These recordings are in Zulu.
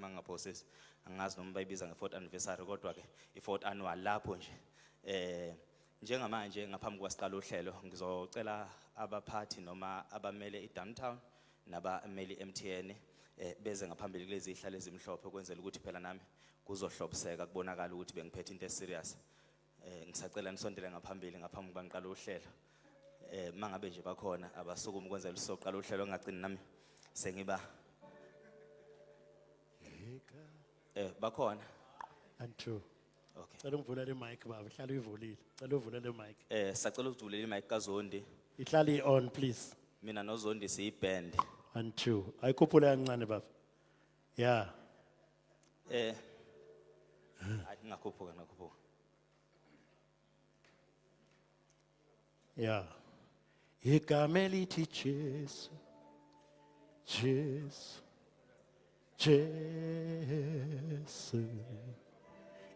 mangingaphosisi. Angazi noma bayibiza nge-fourth anniversary, kodwa ke i-fourth annual lapho nje. Njengamanje ngaphambi kwasiqala uhlelo, ngizocela abaphathi noma abamele i-Downtown nabameli MTN beze ngaphambili kulezi ihlalo ezimhlophe, ukwenzela ukuthi phela nami kuzohlobiseka, kubonakala ukuthi bengiphethe into eserious. Ngisacela nisondele ngaphambili ngaphambi kuba ngiqala uhlelo. Mangabe nje bakhona abasukuma ukwenzela usoqala uhlelo, ngagcini nami sengiba bakhona. And two. Okay. Cela ungivulele imic baba, ihlale uyivulile. Cela uvulele imic. Sacela ukuvulela imic kaZondi. Ihlale on, please. Mina noZondi siyiband. One two. Ayikhuphule kancane baba. Yeah. Hayi, ngakhuphuka, ngakhuphuka. Yeah. Igama elithi Jesu. Jesu. Jesu.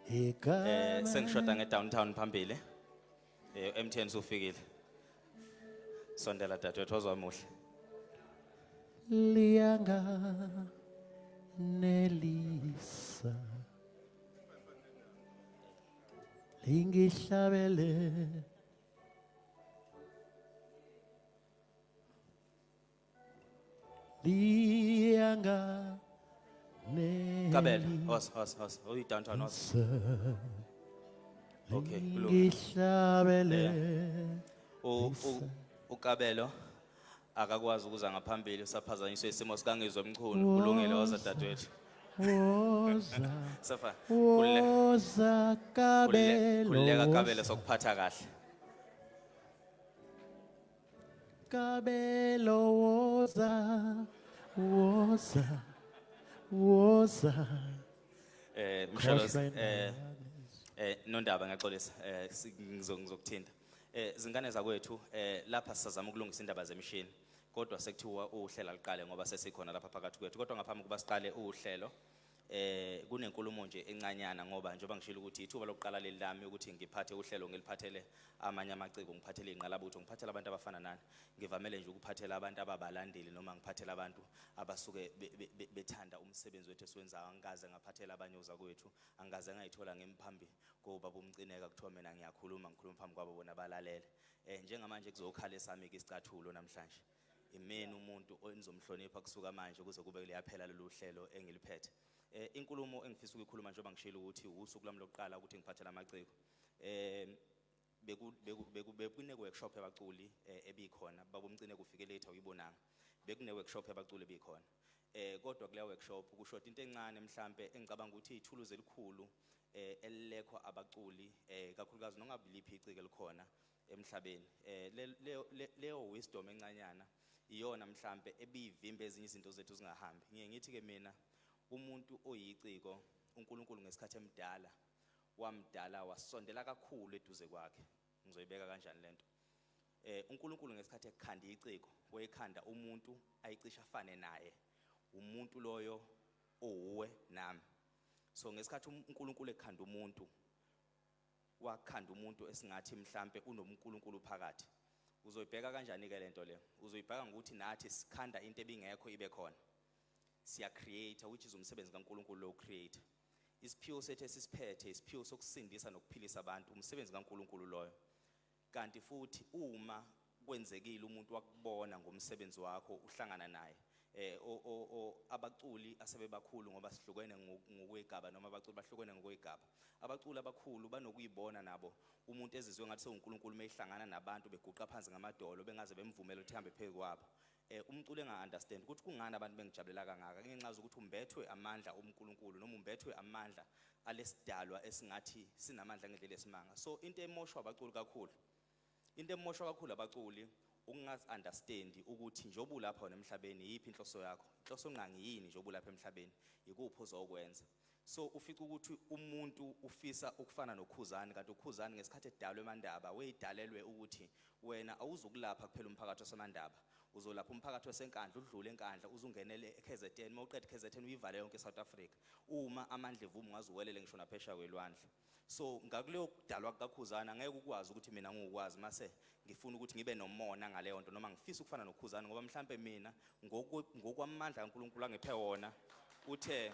Igama Sengishoda ngeDowntown phambili. MTN sufikile. Sondela dadewethu, wamuhle. Liyanga nelisa lingihlabele liyanga Kabelo, hos hos hos. Uyi Downtown, hos. Okay, kulungile. lingihlabele. UKabelo akakwazi ukuza ngaphambili, usaphazanyiswe isimo sikaNgizwe Mchunu. Kulungile, woza dadewethu. Woza. Safa. Khulule. Woza Kabelo. Khululeka Kabelo, Woza. sokuphatha kahle. Kabelo woza, woza, woza. Msholozi, Khohlwa Nondaba, ngiyaxolisa, ngizokuthinta. Zingane zakwethu, lapha sisazama ukulungisa indaba zemishini, kodwa sekuthiwa uhlelo aliqale ngoba sesikhona lapha phakathi kwethu. Kodwa ngaphambi kuba siqale uhlelo, kunenkulumo nje encanyana, ngoba njengoba ngishilo ukuthi ithuba lokuqala leli lami ukuthi ngiphathe uhlelo, ngiliphathele amanye amaciko, ngiphathele inqalabutho, ngiphathele abantu abafana nani. Ngivamele nje ukuphathela abantu ababalandeli noma ngiphathele abantu abasuke bethanda umsebenzi wethu esiwenzayo. Angikaze ngaphathela abanye ozakwethu, angikaze ngayithola ngemphambi kobaba uMcineka kuthiwa mina ngiyakhuluma, ngikhuluma phambi kwabo bona balalele. Njengamanje kuzokhala esami ke isicathulo namhlanje. Imini umuntu enizomhlonipha kusuka manje kuze kube liyaphela lolu hlelo engiliphethe. Inkulumo engifisa ukuyikhuluma, njengoba ngishilo ukuthi usuku lwami lokuqala ukuthi ngiphathele amaciko. Bekune workshop yabaculi ebikhona, baba uMcineka ufike late, awuyibonanga. Bekune workshop yabaculi ebikhona. Kodwa kule workshop kushoda into encane mhlambe engicabanga ukuthi ithuluzi elikhulu elilekhwa abaculi, kakhulukazi nongabiliphi iciko elikhona emhlabeni. Leyo wisdom encanyana iyona mhlambe ebivimba ezinye izinto zethu zingahambi. Ngiye ngithi ke mina, umuntu oyiciko, uNkulunkulu ngesikhathi emdala wamdala wasondela kakhulu eduze kwakhe. Ngizoyibeka kanjani lento? UNkulunkulu ngesikhathi ekhanda iciko, wayekhanda umuntu ayicisha afane naye, umuntu loyo owuwe nami. So ngesikhathi uNkulunkulu ekhanda umuntu, wakhanda umuntu esingathi mhlambe unobuNkulunkulu phakathi. Uzoyibheka kanjani ke lento le? Uzoyibheka ngokuthi nathi sikhanda into ebingekho ibe khona. Siya create, which is umsebenzi kaNkulunkulu lo create. Isiphiwo sethu esisiphethe isiphiwo sokusindisa nokuphilisa abantu, umsebenzi kaNkulunkulu loyo. Kanti futhi uma kwenzekile umuntu wakubona ngomsebenzi wakho, uhlangana naye, abaculi asebebakhulu, ngoba sihlukene ngokwegaba, noma abaculi bahlukene ngokwegaba, abaculi abakhulu banokuyibona nabo umuntu ezizwe ngathi sewuNkulunkulu meyihlangana nabantu, beguqa phansi ngamadolo, bengaze bemvumele ukuthi hambe phezu kwabo. Umculo enga understand ukuthi kungani abantu bengijabulela kangaka, ngenxa zokuthi umbethwe amandla omNkulunkulu noma umbethwe amandla alesidalwa esingathi sinamandla ngendlela esimanga. So into emoshwa abaculi kakhulu, into emoshwa kakhulu abaculi, ukungazi understand ukuthi njengoba ulapha wena emhlabeni, yiphi inhloso yakho, inhloso ngqangi yini njengoba ulapha emhlabeni, ikuphi ozokwenza. So ufica ukuthi umuntu ufisa ukufana noKhuzani, kanti uKhuzani ngesikhathi edalwe eMandaba weyidalelwe ukuthi wena awuzukulapha kuphela umphakathi waseMandaba, uzolapha umphakathi waseNkandla, udlule eNkandla uzungenele eKZN, mawuqeda eKZN uyivale yonke eSouth Africa, uma amandla evuma ungazuwelele ngisho naphesheya kwelwandle. So ngakuleyo kudalwa kukaKhuzani angeke ukwazi ukuthi mina ngikwazi mase ngifuna ukuthi ngibe nomona ngaleyo nto, noma ngifisa ukufana noKhuzani, ngoba mhlambe mina ngokwamandla kaNkulunkulu angiphe wona uthe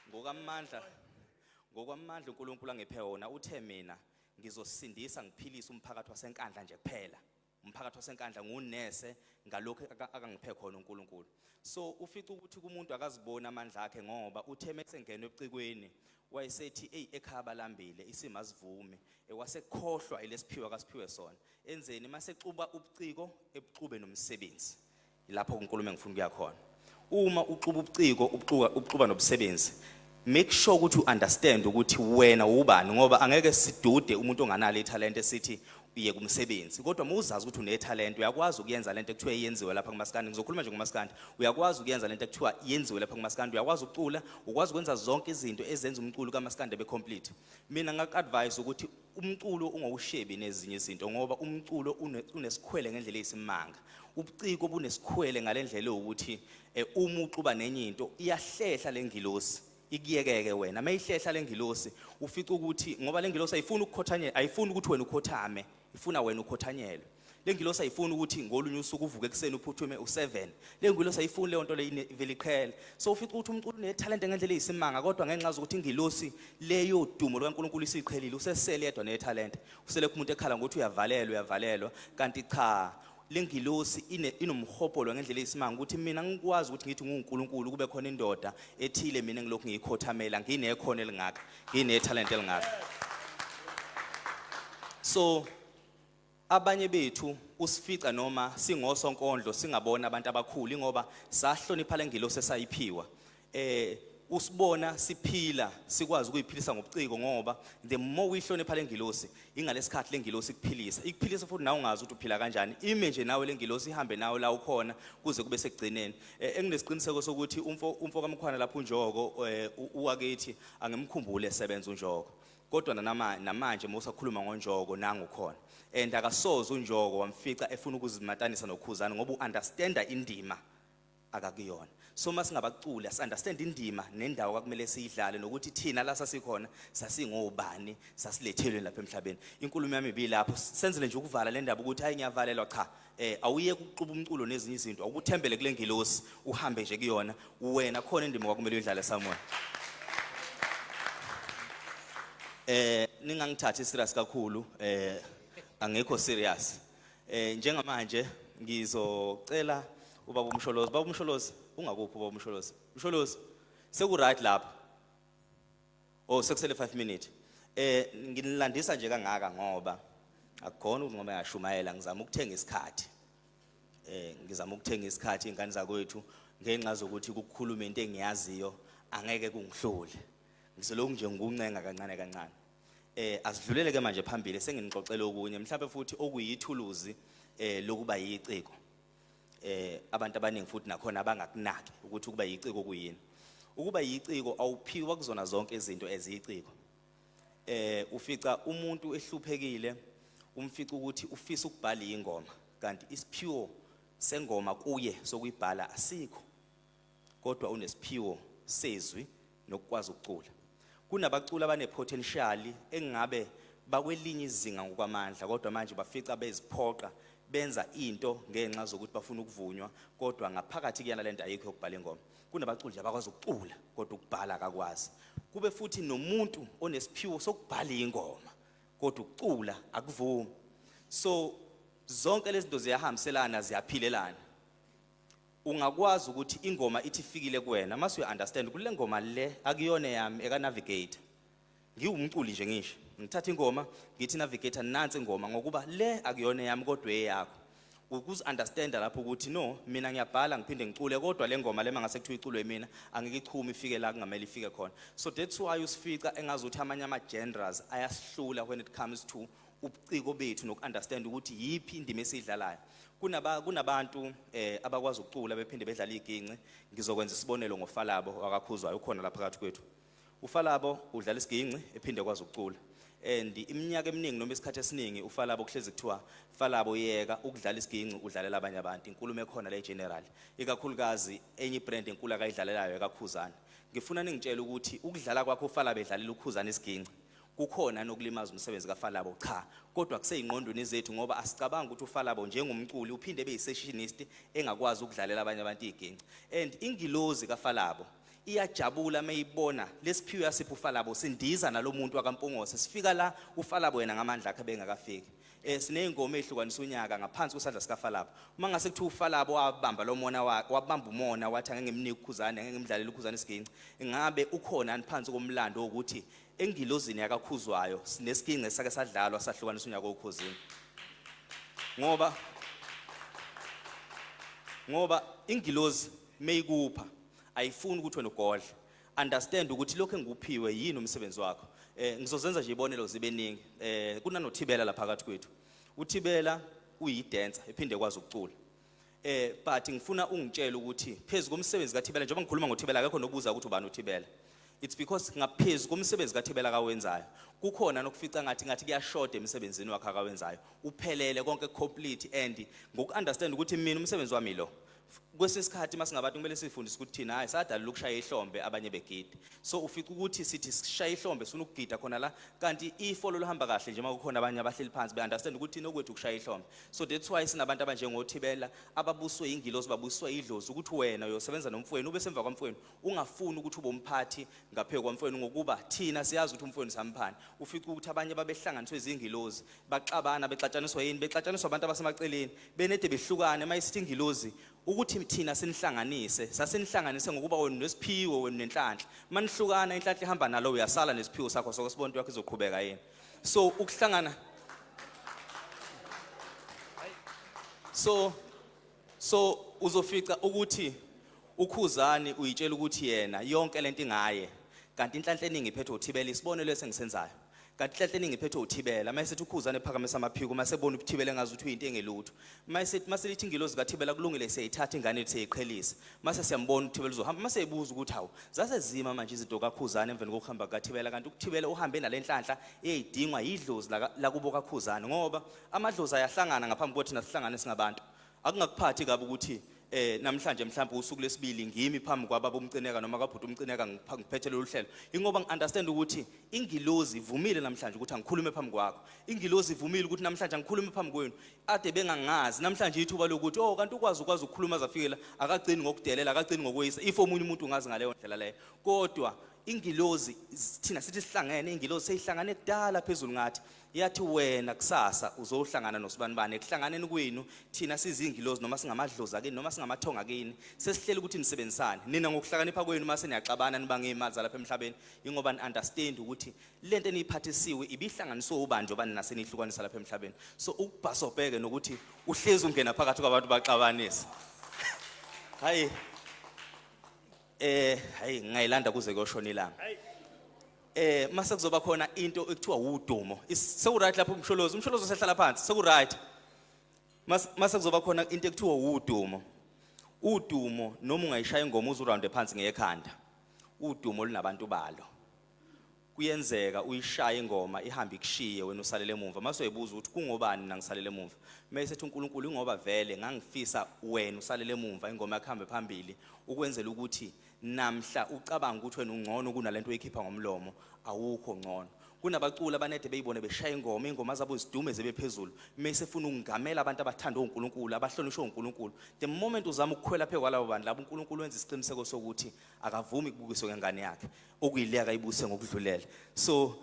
Ngokwamandla uNkulunkulu angiphe wona, uthe mina ngizosindisa ngiphilise umphakathi waseNkandla nje kuphela. Umphakathi waseNkandla ngunese ngalokho akangiphe khona uNkulunkulu. So ufica ukuthi kumuntu akaziboni amandla akhe, ngoba uthe mesengena ebucikweni wayesethi hey, ekhaya balambile, isimo asivumi, wasekhohlwa ilesiphiwa akasiphiwe sona. Enzeni masexuba ubuciko ebuxube nomsebenzi? Lapho inkulumo engifuna ukuya khona. Uma uxuba ubuciko ubuxuba nobusebenzi, make sure ukuthi u-understand ukuthi wena ubani, ngoba angeke sidude umuntu onganalo ithalente esithi uye kumsebenzi. Kodwa uma uzazi ukuthi unethalente, uyakwazi ukuyenza lento ekuthiwa iyenziwe lapha kumaskandi. Ngizokhuluma nje ngomaskandi. Uyakwazi ukuyenza lento ekuthiwa yenziwe lapha kumaskandi, uyakwazi ukucula, ukwazi ukwenza zonke izinto ezenza umculo kamaskandi ebe complete. Mina ngaku-advise ukuthi umculo ungawushebi nezinye izinto, ngoba umculo unesikhwele ngendlela eyisimanga. Ubuciko bunesikhwele ngalendlela yokuthi uma uxuba nenye into iyahlehla lengilosi ikuyekeke wena. Mayihlehla lengilosi ufica ukuthi, ngoba lengilosi ayifuni ukukhothanyela, ayifuni ukuthi wena ukhothame, ifuna wena ukhothanyelwe. Lengilosi ayifuni ukuthi ngolunye usuku uvuke ekuseni uphuthume u7. Lengilosi ayifuni leyo nto leyo, ivele iqhele. So ufica ukuthi umculo unethalente ngendlela eyisimanga, kodwa ngenxa zokuthi ingilosi leyo dumo lukaNkulunkulu isiqhelile, usesele yedwa nethalente. Usele umuntu ekhala ngokuthi uyavalelwa, uyavalelwa, kanti cha, lengilosi inomhobholo ngendlela eyisimanga ukuthi mina ngikwazi ukuthi ngithi nguNkulunkulu kube khona indoda ethile mina ngilokhu ngiyikhothamela, nginekhono elingaka, nginethalente elingaka. So abanye bethu usifica noma singosonkondlo singabona abantu abakhulu, ngoba sahlonipha lengilosi esayiphiwa. Usibona siphila sikwazi ukuyiphilisa ngobuciko, ngoba the more uyihlonipha lengilosi, ingalesikhathi lengilosi ikuphilisa, ikuphilisa futhi nawe ungazi ukuthi uphila kanjani. Ime nje nawe lengilosi, ihambe nawe la ukhona kuze kube sekugcineni. Enginesiqiniseko sokuthi umfo kaMkhwana lapho uNjoko, uwakithi, angimkhumbule esebenza uNjoko, kodwa namanje mawusakhuluma ngoNjoko nangu khona, and akasoze uNjoko wamfica efuna ukuzimatanisa noKhuzani, ngoba uunderstanda indima akakuyona. So masingabaculi asi-understand indima nendawo kwakumele siyidlale, nokuthi thina la sasikhona sasingobani, sasilethelwe lapha emhlabeni. Inkulumo yami ibilapho, senzele nje ukuvala le ndaba ukuthi hayi, ngiyavalelwa. Cha, awuye ukuxuba umculo nezinye izinto, awukuthembele kule ngilosi, uhambe nje kuyona wena, khona indima kwakumele uyidlale somewhere. Ningangithathi serious kakhulu, angekho serious. Njengamanje ngizocela ubaba uMsholozi. Baba uMsholozi, ungakuphi ubaba uMsholozi? Msholozi, seku right lapha? Oh, sekusele 5 minutes. Nginilandisa nje kangaka ngoba akukhona ukuthi ngoba yashumayela, ngizama ukuthenga isikhathi. Ngizama ukuthenga isikhathi ingane zakwethu, ngenxa zokuthi ukukhuluma into engiyaziyo angeke kungihlule. Ngizolokhu nje ngikuncenga kancane kancane. Asidlulele ke manje phambili, senginixoxela okunye mhlawumbe futhi okuyithuluzi lokuba yiciko. Abantu abaningi futhi nakhona abangakunaki ukuthi ukuba yiciko kuyini. Ukuba yiciko awuphiwa kuzona zonke izinto eziyiciko. Ufica umuntu ehluphekile, umfica ukuthi ufisa ukubhala ingoma, kanti isiphiwo sengoma kuye sokuyibhala asikho, kodwa unesiphiwo sezwi nokukwazi ukucula. Kunabaculi abanepotential engabe bakwelinye izinga ngokwamandla, kodwa manje bafica beziphoqa benza into ngenxa zokuthi bafuna ukuvunywa, kodwa ngaphakathi kuyena lento ayikho yokubhala ingoma. Kunabaculi nje abakwazi ukucula kodwa ukubhala akakwazi. Kube futhi nomuntu onesiphiwo sokubhala ingoma kodwa ukucula akuvumi. So zonke lezi zinto ziyahambiselana, ziyaphilelana. Ungakwazi ukuthi ingoma ithi ifikile kuwena, mase uya understand kule ngoma le akuyona yami, eka navigator. Ngiwumculi nje, ngisho ngithatha ingoma ngithi, "Navigator, nansi ingoma," ngokuba le akuyona yami kodwa eyakho. Ukuzi understand lapho ukuthi no, mina ngiyabhala ngiphinde ngicule, kodwa le ngoma le mangase kuthiwa iculwe mina angeke ichume ifike la kungamele ifike khona. So that's why usifica engazuthi amanye ama genres ayasihlula when it comes to ubuciko bethu noku-understand ukuthi yiphi indima esiyidlalayo. Kunabantu abakwazi ukucula bephinde bedlala iginci. Ngizokwenza isibonelo ngoFalabo wakaKhuzwayo, ukhona lapha phakathi kwethu. UFalabo udlala isiginci ephinde kwazi ukucula, and iminyaka eminingi noma isikhathi esiningi uFalabo kuhlezi kuthiwa, "Falabo, yeka ukudlala isiginci, udlalela abanye abantu." Inkulumo ekhona le general, ikakhulukazi enye ibrand enkulu akayidlalelayo ekaKhuzani. Ngifuna ningitshele ukuthi ukudlala kwakho uFalabo edlalela uKhuzani isiginci kukhona nokulimaza umsebenzi kaFalabo? Cha, kodwa kuseyingqondweni zethu, ngoba asicabanga ukuthi uFalabo njengomculi uphinde ebe yisessionist engakwazi ukudlalela abanye abantu iginci. And ingilozi kaFalabo Iyajabula mayibona lesiphiwe yasipha uFalabo sindiza nalomuntu wakaMpungose, sifika la uFalabo yena ngamandla akhe bengakafiki. Sineyingoma ezihlukanisa unyaka ngaphansi kwesandla sikaFalabo. Uma ngase kuthiwa uFalabo wabamba lo mona wakhe, wabamba umona wathi angeke ngimnike uKhuzani, angeke ngimdlalele uKhuzani isiginci, ingabe ukhona phansi komlando wokuthi engilozini yakaKhuzwayo sinesiginci esake sadlalwa sahlukanisa unyaka oKhozini? Ngoba ingilozi meyikupha ayifuni ukuthi wena ugodle. Understand ukuthi lokho engikuphiwe yini umsebenzi wakho. Ngizozenza nje ibonelo zibe ningi. Kunanothibela lapha phakathi kwethu. Uthibela uyidancer ephinde kwazi ukucula. But ngifuna ungitshele ukuthi phezulu komsebenzi kaThibela, njengoba ngikhuluma ngoThibela akekho nobuza ukuthi ubani uThibela. It's because ngaphezulu komsebenzi kaThibela kawenzayo kukhona nokufica ngathi kuyashoda emsebenzini wakhe akawenzayo. Uphelele konke, complete, and ngoku-understand ukuthi mina umsebenzi wami lo. Kwesinye isikhathi masingabantu kumele sifundise ukuthi thina hayi sadalula ukushaya ihlombe abanye begida. So ufica ukuthi sithi sishaya ihlombe sifuna ukugida khona la, kanti ifolo luhamba kahle nje makukhona abanye abahleli phansi be-understand ukuthi thina okwethu ukushaya ihlombe. So that's why sinabantu abanjengoThibela ababuswe ingilosi, babuswe idlozi, ukuthi wena uyosebenza nomfowenu ube semva kwamfowenu, ungafuni ukuthi ube umphathi ngaphezu kwamfowenu, ngokuba thina siyazi ukuthi umfowenu samphani. Ufica ukuthi abanye babehlanganiswe izingilozi baxabana, bexatshaniswa yini? Bexatshaniswa abantu abasemaceleni, benede behlukane. Mayisithi ingilozi ukuthi thina sinihlanganise, sasinihlanganise ngokuba wena nesiphiwo, wena nenhlanhla. Manihlukana inhlanhla ihamba nalo, uyasala nesiphiwo sakho, soko sibona into yakho izoqhubeka yini. So ukuhlangana, so uzofica ukuthi uKhuzani uyitshela ukuthi yena yonke lento ingaye, kanti inhlanhla eningi iphethwe uThibela. Isibonelo esengisenzayo, kanti inhlanhla eningi iphethwe uThibela. Mayesethi uKhuzani ephakamisa amaphiko, masebona uThibela engazi ukuthi uyinto engelutho, mayesethi maselithi ingilozi kaThibela kulungile, siyayithatha ingane ethu siyayiqhelisa, mase siyambona uThibela uzohamba, mase ebuza ukuthi hawu, zasezima manje izinto kaKhuzani emveni kokuhamba kaThibela? Kanti ukuThibela uhambe nalenhlanhla eyidingwa yidlozi lakubo kaKhuzani, ngoba amadlozi ayahlangana ngaphambi kokuthi nasihlangane singabantu. Akungakuphathi kabi ukuthi namhlanje mhlawumbe usuku lesibili ngimi phambi kwababa uMcineka noma kabhuti uMcineka ngiphethe lolu hlelo, ingoba ngi-understand ukuthi ingilozi ivumile namhlanje ukuthi angikhulume phambi kwakho. Ingilozi ivumile ukuthi namhlanje angikhulume phambi kwenu. Ade bengangazi, namhlanje ithuba lokuthi oh, kanti ukwazi ukukhuluma zafikela. Akagcini ngokudelela, akagcini ngokweyisa. If omunye umuntu ungazi ngaleyo ndlela leyo, kodwa ingilozi thina sithi sihlangene, ingilozi seyihlangane kudala phezulu ngathi, yathi wena kusasa uzohlangana nosibanibani. Ekuhlanganeni kwenu thina sizingilozi noma singamadlozi akini noma singamathonga akini, sesihleli ukuthi nisebenzisane. Nina ngokuhlakanipha kwenu mase niyaxabana nibange imali zalapha emhlabeni, ingoba ni-understand ukuthi lento eniyiphathisiwe ibihlanganiswe ubani njengoba nina seniyihlukanisa lapha emhlabeni. So ukubhasobheke nokuthi uhlezi ungena phakathi kwabantu baxabanise, hayi hayi, ngingayilanda kuze kuyoshona ilanga. Mase kuzoba khona into ekuthiwa udumo. Seku right lapho umsholozi, umsholozi usehlala phansi, seku right. Mase kuzoba khona into ekuthiwa udumo. Udumo noma ungayishaya ingoma uzuround phansi ngekhanda, udumo lunabantu balo. Kuyenzeka uyishaya ingoma ihambe ikushiye wena usalele emuva, mase uyibuza ukuthi kungobani mina ngisalele emuva, mase ethi uNkulunkulu ingoba vele ngangifisa wena usalele emuva, ingoma yakho ihambe phambili, ukwenzela ukuthi namhla ucabanga ukuthi wena ungcono kunalento oyikhipha ngomlomo, awukho ngcono. Kunabaculi abanede beyibone beshaya ingoma, ingoma zabo zidume zibe phezulu, mase efuna ukungamela abantu abathanda uNkulunkulu, abahlonishwa uNkulunkulu. The moment uzama ukukhwela phezu kwalabo bantu labo, uNkulunkulu wenza isiqiniseko sokuthi akavumi kubukiswe ngengane yakhe okuyile akayibuse ngokudlulele. So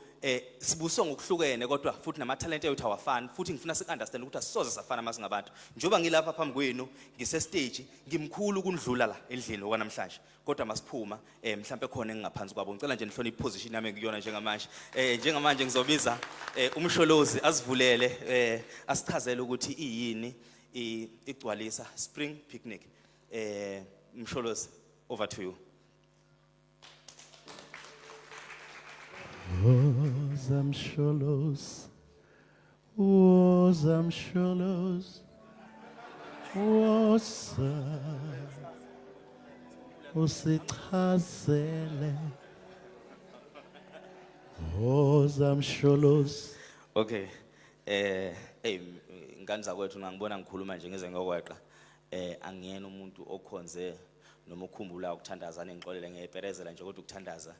sibuswe ngokuhlukene, kodwa futhi namathalente ethu awafani. Futhi ngifuna siku-understand ukuthi asisoze safana masingabantu. Njengoba ngilapha phambi kwenu ngise-stage, ngimkhulu kundlula la endlini okwanamhlanje, kodwa masiphuma mhlambe khona engingaphansi kwabo. Ngicela nje nihloniphe iposition yami engikuyona njengamanje. Njengamanje ngizobiza umsholozi asivulele, asichazele ukuthi iyini igcwalisa spring picnic. Msholozi, over to you. Woza Msholozi, woza Msholozi, woza usichazele. Woza Msholozi. Okay. Hey, ngani zakwethu, ngangibona ngikhuluma nje ngize ngokweqa. Angiyena umuntu okhonze noma ukhumbula ukuthandaza, nengixolele ngiyayiperezela nje, kodwa ukuthandaza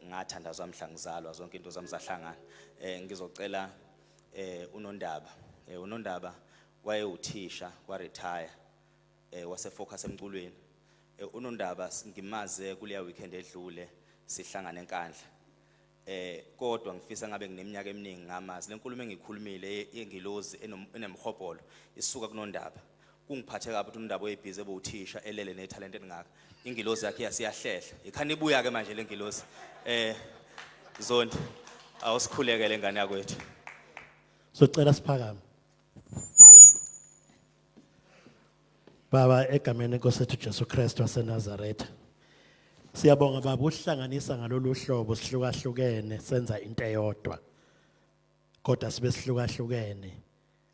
ngathandazwa mhla ngizalwa, zonke into zami zahlangana. Ngizocela uNondaba. UNondaba wayewuthisha wa retire, wase focus emculweni. Unondaba ngimaze kuleya weekend edlule sihlangana eNkandla. Kodwa ngifisa ngabe ngineminyaka eminingi ngamazi. Lenkulumo engikhulumile yengilozi enemhobholo isuka kunondaba. Kungiphathe kabi ukuthi unondaba oyibhizi ebewuthisha elele netalent elingaka. Ingilozi yakhe yasiyahlehla. Ikhani ibuya ke manje lengilozi. Zondi, awusikhulekele ngane yakwethu. Socela siphakame. Baba, egameni lenkosi ethu Jesu Kristu waseNazaretha. Siyabonga baba uhlanganisa ngalolu hlobo, sihlukahlukene senza into eyodwa. Kodwa sibe sihlukahlukene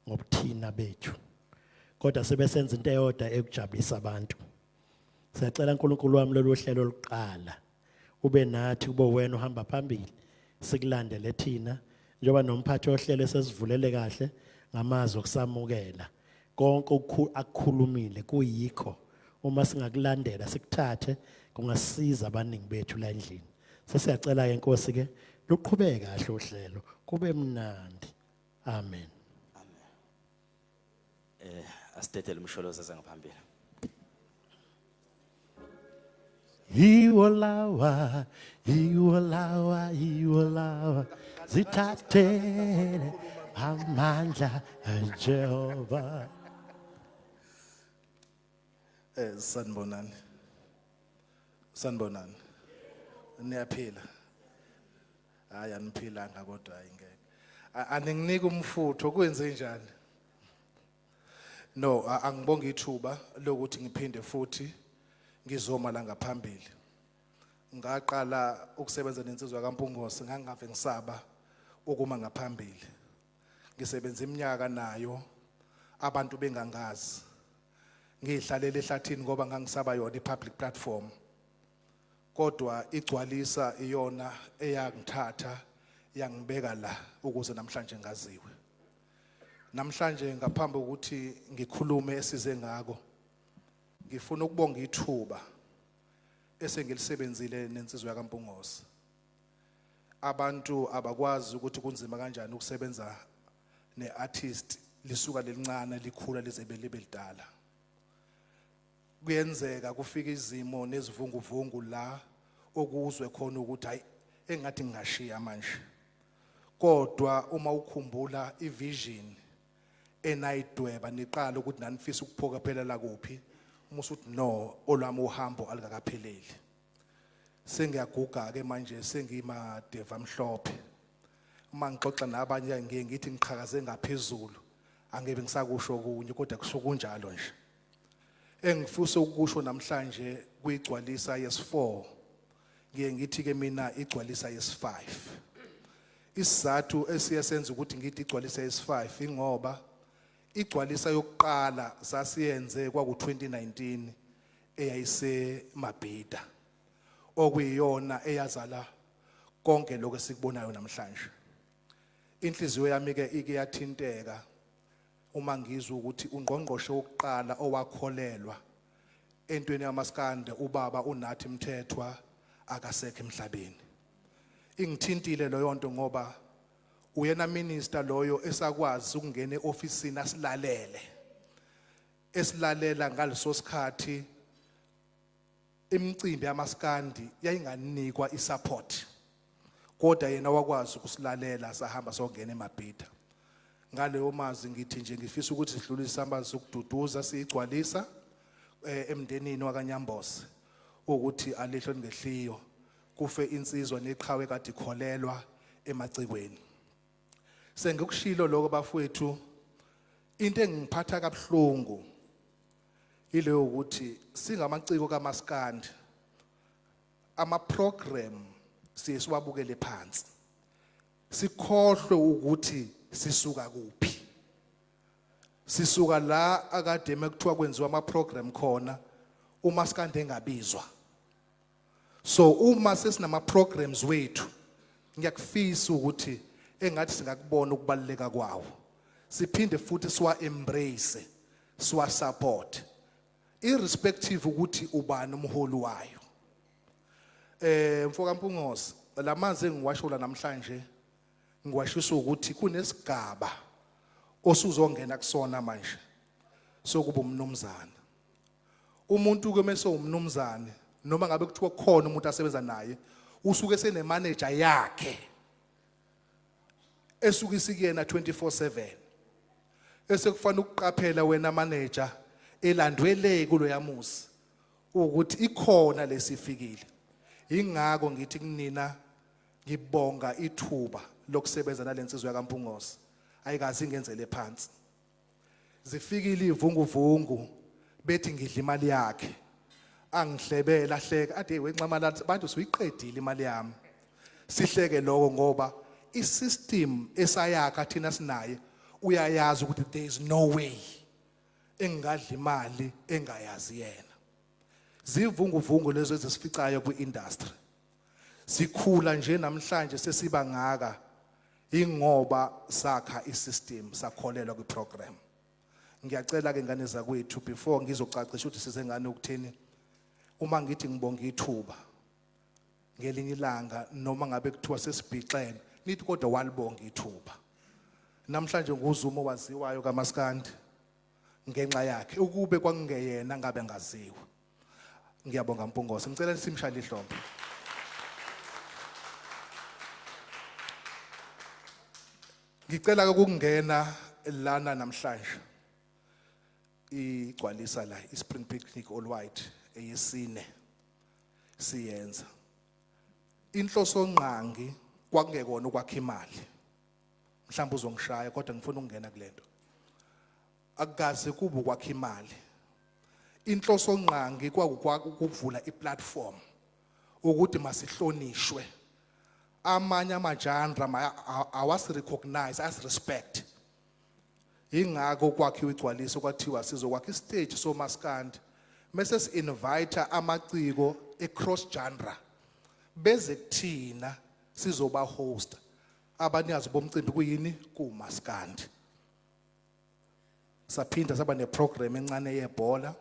ngobuthina bethu. Kodwa sibe senza into eyodwa ekujabulisa abantu. Siyacela uNkulunkulu wami lolu hlelo lokuqala ube nathi, ube wena uhamba phambili, sikulandele thina njengoba nomphathi ohlelo sesivulele kahle ngamazwi okusamukela. Konke akukhulumile kuyikho, uma singakulandela sikuthathe kungasiza abaningi bethu la endlini. Sesiyacela ke Nkosi ke luqhubeke kahle uhlelo, kube mnandi. Amen. Amen. Asidedele umsholozi ngaphambili. Yiwo lawa, yiwo lawa, yiwo lawa, zithathele amandla Jehova. Sanibonani. Sanibonani. Niyaphila. Hayi, aniphilanga kodwa, hayi ngeke. Aninginike umfutho, kwenze njani? No, angibonge ithuba lokuthi ngiphinde futhi ngizoma la ngaphambili. Ngaqala ukusebenza nensizwa kaMpungose, ngangingave ngisaba ukuma ngaphambili. Ngisebenza iminyaka nayo abantu bengangazi. Ngihlalela ehlathini ngoba ngangisaba yona ipublic platform. Kodwa igcwalisa iyona eyangithatha yangibeka la ukuze namhlanje ngaziwe. Namhlanje, ngaphambi kokuthi ngikhulume esize ngako, ngifuna ukubonga ithuba esengilisebenzile nensizwa kaMpungose. Abantu abakwazi ukuthi kunzima kanjani ukusebenza neartist lisuka lelincane likhula lize libe lidala. Kuyenzeka kufika izimo nezivunguvungu la okuzwe khona ukuthi hayi, engathi ngingashiya manje. Kodwa uma ukhumbula ivision enayidweba niqala ukuthi nanifisa ukuphokophelela kuphi, uma usuthi no, olwami uhambo alukakapheleli. Sengiyaguga ke manje, sengimadeva amhlophe. Uma ngixoxa nabanye ngiye ngithi ngiqhakaze ngaphezulu, angebe ngisakusho okunye, kodwa kusuke kunjalo nje. Engifisa ukusho namhlanje kuyigcwalisa yes4, ngiye ngithi ke mina igcwalisa yes5. Isizathu esiye senza ukuthi ngithi igcwalisa yes5 ingoba igcwalisa yokuqala sasiyenze kwaku 2019 eyayise Mabhida, okuyiyona eyazala konke lokho esikubonayo namhlanje. Inhliziyo yami ke ike yathinteka uma ngizwa ukuthi ungqongqoshe wokuqala owakholelwa entweni yamaskande, ubaba uNathi Mthethwa, akasekho emhlabeni. Ingithintile leyo nto ngoba uyena minister loyo esakwazi ukungena eofisini asilalele, esilalela ngaleso sikhathi imicimbi yamaskandi yayinganikwa isupport, kodwa yena wakwazi ukusilalela, sahamba songena eMabhida. Ngaleyo mazwi ngithi nje ngifisa ukuthi sidlulise amazwi okududuza siyigcwalisa emndenini wakaNyambose ukuthi alihlo lingehliyo, kufe insizwa neqhawe kade ikholelwa emacikweni. Sengikushilo lokho bafowethu. Into engiphatha kabuhlungu ile ukuthi singamaciko kaMaskandi ama program siye siwabukele phansi, sikhohlwe ukuthi sisuka kuphi. Sisuka la akade mekuthiwa kwenziwa ama program khona uMaskandi engabizwa. So uma sesinama programs wethu, ngiyakufisa ukuthi engathi singakubona ukubaluleka kwawo, siphinde futhi siwa embrace, siwa support, irrespective ukuthi ubani umholi wayo. Mfoka Mpungose, lamanzi engiwasho la namhlanje ngiwashisa ukuthi kunesigaba osuzongena kusona manje sokuba umnumzana. Umuntu ke mase umnumzane noma ngabe kuthiwa khona umuntu asebenza naye, usuke sene manager yakhe esuke isikuyena 24/7, esekufanele ukuqaphela wena manager elandwele kuloya muzi ukuthi ikhona lesifikile. Ingakho ngithi kunina, ngibonga ithuba lokusebenza nalensizwa yakaMpungose, ayikazi ingenzele phansi. Zifikile ivunguvungu bethi ngidla imali yakhe, angihlebela hleka ade wenxamalala bantu, siyiqedile imali yami. Sihleke lokho ngoba isystem esayakha thina sinaye, uyayazi ukuthi there is no way engadla imali engayazi yena. Zivunguvungu lezo ezisificayo kwi-industry. Sikhula nje namhlanje sesiba ngaka ingoba sakha isystem, sakholelwa kwiprogram. Ngiyacela ke ngane zakwethu, before ngizocacisa ukuthi size ngane ukuthini, uma ngithi ngibonga ithuba ngelinye ilanga, noma ngabe kuthiwa sesibhixene, nithi kodwa walibonga ithuba. Namhlanje nguZuma owaziwayo kaMaskandi ngenxa yakhe. Ukube kwakungeyena ngabe ngaziwa. Ngiyabonga Mpungose, ngicela simshayele ihlombe. Ngicela ke ukungena lana namhlanje, igcwalisa la iSpring Picnic All White eyesine siyenza. Inhloso ngqangi kwakungekona ukwakha imali. Mhlawumbe uzongishaya, kodwa ngifuna ukungena kulento. Akukaze kube ukwakha imali. Inhloso ngqangi kwakukuvula iplatform ukuthi masihlonishwe. Amanye amagenre awasi recognize, as respect. Ingakho kwakhiwa igcwaliso, kwathiwa sizokwakha istage somaskandi mase si-invite amaciko across genre beze kuthina, sizoba host. Abanikazi bomcimbi kuyini? Kumaskandi. Saphinda saba neprogram encane yebhola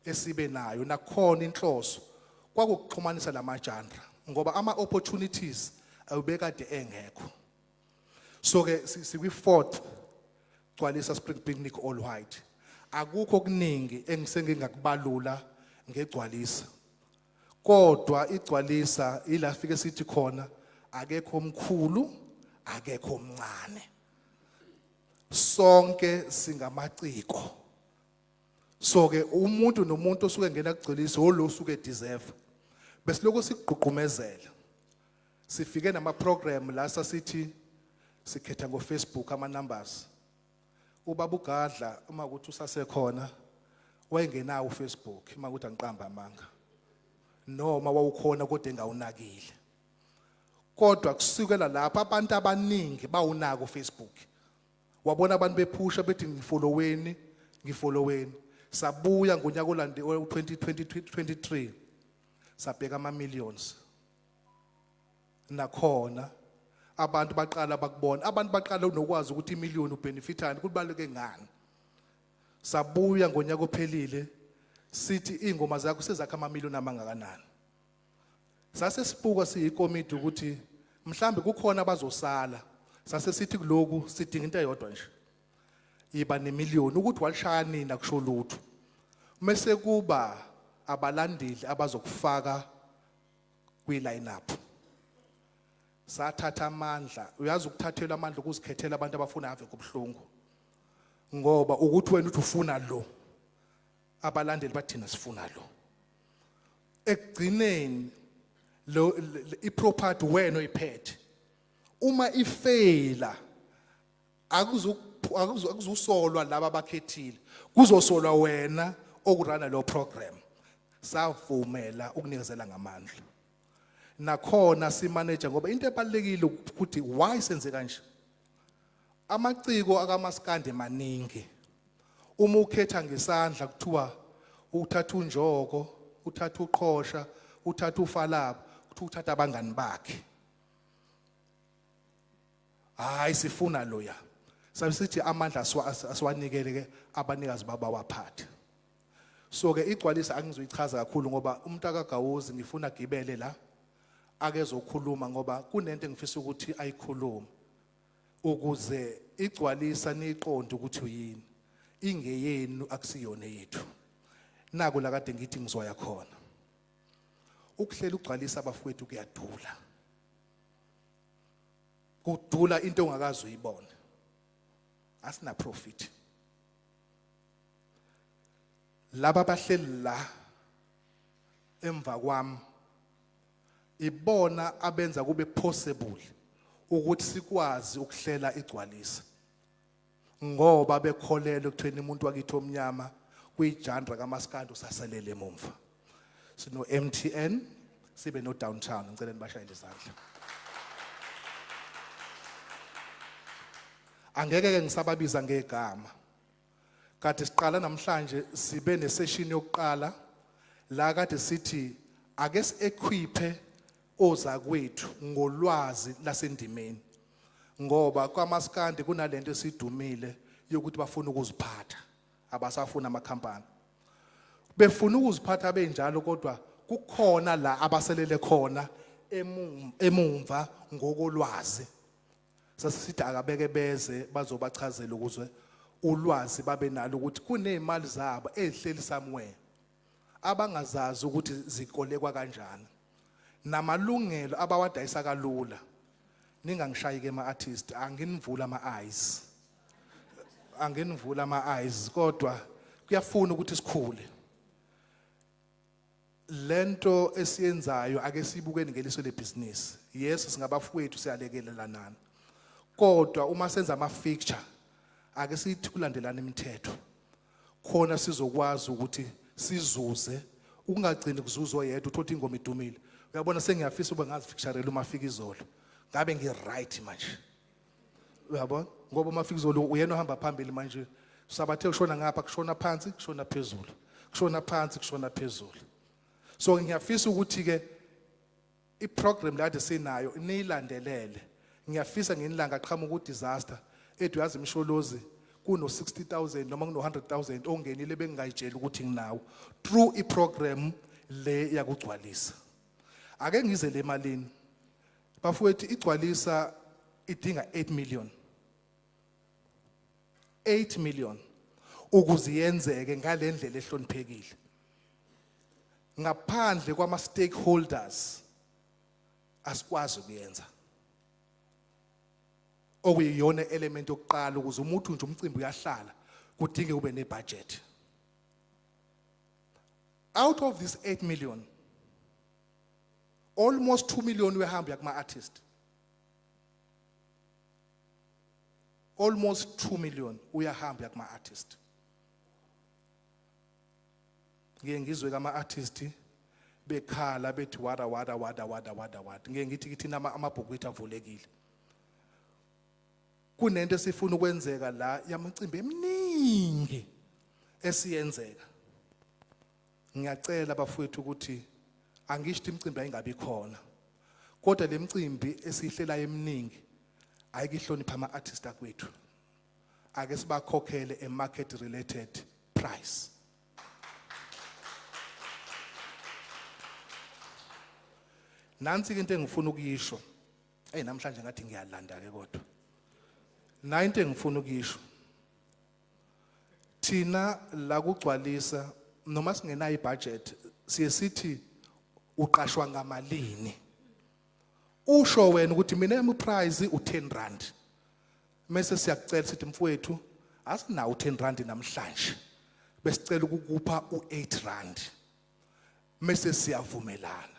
esibe nayo nakhona. Inhloso kwakuxhumanisa lama genre ngoba ama opportunities awubekade engekho. So ke sikwi fourth Gcwalisa Spring Picnic All White. Akukho okuningi engisengingakubalula ngegcwalisa, kodwa igcwalisa ila fike sithi khona akekho omkhulu, akekho omncane, sonke singamaciko. So ke umuntu nomuntu osuke ngena kugcwalisa olo usuke deserve. Besiloko sikugqugqumezela, sifike nama program la sasithi sikhetha ngo Facebook ama numbers. Ubaba uGadla, uma ukuthi usasekhona, wayengenawo uFacebook, uma ukuthi angiqamba amanga, noma wawukhona kodwa engawunakile. Kodwa kusukela lapha abantu abaningi bawunaka uFacebook, wabona abantu bephusha bethi ngifolloweni, ngifolloweni. Sabuya ngonyaka olande 2023, sabheka ama millions. Nakhona abantu baqala bakubona, abantu baqala nokwazi ukuthi imillion ubenefitani, kubaleke ngani. Sabuya ngonyaka ophelile sithi ingoma zakho sezakha ama million amangakanani. Sase sibuka siyikomiti ukuthi mhlambe kukhona abazosala. Sase sithi kuloku sidinga into eyodwa nje, iba nemillion. Ukuthi walishaya nini akusho lutho, mase kuba abalandeli abazokufaka kwi line up. Sathatha amandla, uyazi ukuthathelwa amandla, ukuzikhethela abantu abafuna, ave kubhlungu, ngoba ukuthi wena uthi ufuna lo, abalandeli bathina sifuna lo. Ekugcineni lo iproperty wena oyiphethe, uma ifaila akuzusolwa laba abakhethile, kuzosolwa wena okuruna lo program. Savumela ukunikezela ngamandla nakhona simanage, ngoba into ebalekile ukuthi why senze kanje, amaciko akamaskandi maningi. Uma ukhetha ngesandla kuthiwa uthatha unjoko, uthatha uqhosha, uthatha ufalaba, kuthiwa uthatha abangani bakhe. Hayi, sifuna loya. Sabe sithi amandla asiwanikele ke abanikazi babawaphathe. So ke igcwalisa angizoyichaza kakhulu ngoba umuntu akagawuzi, ngifuna agibele la akezokhuluma, ngoba kunento engifisa ukuthi ayikhulume ukuze igcwalisa niqonde ukuthi uyini. Ingeyenu, akusiyona yethu. Naku la kade ngithi ngizoya khona. Ukuhlela ugcwalisa abafowethu kuyadula. Kudula into ongakaze uyibone. Asina profit. Laba bahleli la emva kwami ibona abenza kube possible ukuthi sikwazi ukuhlela igcwalisa, ngoba bekholelwa ekutheni umuntu wakithi omnyama kwi-genre kamaskandi usaselele emumva. Sino MTN, sibe no Downtown. Ngicela nibashayele izandla. Angeke ke ngisababiza ngegama. Kade siqala namhlanje, sibe ne-session yokuqala la kade sithi ake si-equiphe ozakwethu ngolwazi lasendimeni, ngoba kwamaskandi kunalento esidumile yokuthi bafuna ukuziphatha, abasafuna amakhampani, befuna ukuziphatha benjalo, kodwa kukhona la abaselele khona emumva ngokolwazi. Sasithi akabeke beze bazobachazela ukuze ulwazi babe nalo ukuthi kunezimali zabo ezihleli somewhere abangazazi ukuthi zikolekwa kanjani, namalungelo abawadayisa kalula. Ningangishayi ke ama artist, anginivula ama eyes, anginivula ama eyes, kodwa kuyafuna ukuthi sikhule. Lento esiyenzayo ake sibukeni ngeliso lebhizinisi. Yes, singabafowethu, siyalekelelana, kodwa uma senza ama fixture ake sithi kulandelana imithetho khona sizokwazi ukuthi sizuze, ukungagcini kuzuzwa yedwa. Uthola ingoma idumile, uyabona, sengiyafisa ube ngazi-featurela uMafikizolo, ngabe ngi-right manje, uyabona, ngoba uMafikizolo uyena ohamba phambili manje. Sabathe kushona ngapha, kushona phansi, kushona phezulu, kushona phansi, kushona phezulu. So ngiyafisa ukuthi ke i-program la sinayo niyilandelele. Ngiyafisa ngenilanga qhamuka u-disaster ethi uyazi imsholozi kuno 60,000 noma kuno 100,000 ongenile bengingayitsheli ukuthi nginawo through i-program le yakugcwalisa. Ake ngize le malini, bafowethu. Igcwalisa idinga 8 million, 8 million ukuze yenzeke ngalendlela ehloniphekile. Ngaphandle kwama stakeholders asikwazi ukuyenza, okuyiyona element yokuqala. Ukuze umuntu nje umcimbi uyahlala, kudinge ube ne-budget. Out of this 8 million, almost 2 million uyahamba kuma artist, almost 2 million uyahamba kuma artist. Ngiye ngizwe kama artist bekhala bethi wada wada wada wada wada wada. Ngiye ngithi kithina amabhuku ethu avulekile. Kunento esifuna ukwenzeka la yamacimbi eminingi esiyenzeka. Ngiyacela bafowethu ukuthi angisho imicimbi ayingabi khona, kodwa lemicimbi esihlelayo eminingi ayikihlonipha ama artist akwethu. Ake sibakhokhele a market related price. Nansi into engifuna ukuyisho. Hey, namhlanje ngathi ngiyalanda ke, kodwa na into engifuna ukuyisho, thina la kugcwalisa noma singenayo i-budget, siye sithi uqashwa ngamalini, usho wena ukuthi mina yami price u10 rand, mase siyakucela sithi mfowethu asinawo u10 rand namhlanje, besicela ukukupha u8 rand, mase siyavumelana.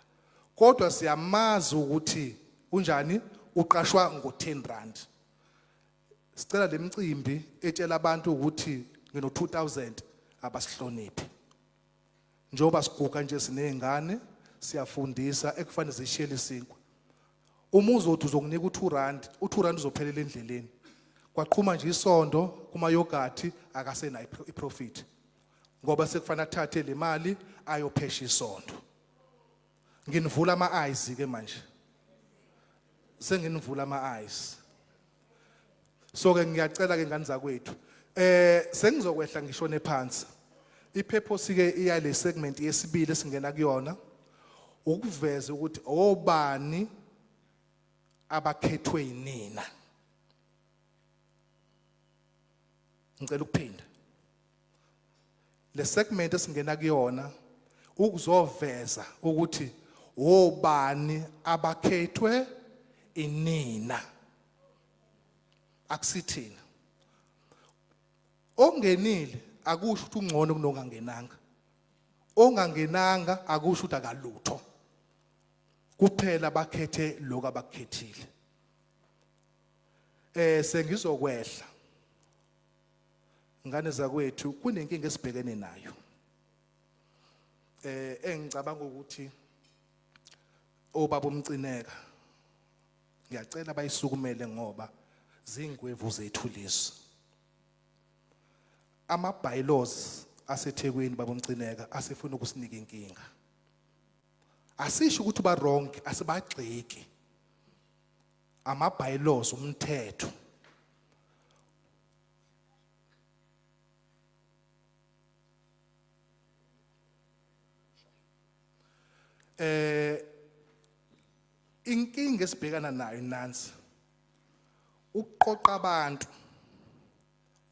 Kodwa siyamazi ukuthi unjani, uqashwa ngo10 rand. Sicela lemicimbi etshela abantu ukuthi ngino 2000 abasihloniphi, njengoba siguga nje sinezingane, siyafundisa ekufanele zishiyele isinkwa. Uma uzothi uzokunika u2 rand, u2 rand uzophelela endleleni. Kwaqhuma nje isondo kuma yogurt, akasenayo i-profit ngoba sekufanele athathe le mali ayophesha isondo. Nginivula ama eyes ke manje, senginivula ama eyes. So ke ngiyacela ke ngani zakwethu, sengizokwehla ngishone phansi. I-purpose ke iyale segment yesibili esingena kuyona ukuveza ukuthi obani abakhethwe yinina. Ngicela ukuphinda. Le segment esingena kuyona ukuzoveza ukuthi obani abakhethwe inina, akusithina. Ongenile akusho ukuthi ungcono kunongangenanga, ongangenanga akusho ukuthi akalutho, kuphela bakhethe lokho abakukhethile. Sengizokwehla, ngane zakwethu, kunenkinga esibhekene nayo engicabanga ukuthi obaba uMcineka ngiyacela bayisukumele ngoba zingwevu zethu lezi. Ama bylaws aseThekwini, baba uMcineka, asefuna ukusinika inkinga. Asisho ukuthi ba wrong, asibagxeki. Ama bylaws, umthetho. Inkinga esibhekana nayo nansi: ukuqoqa abantu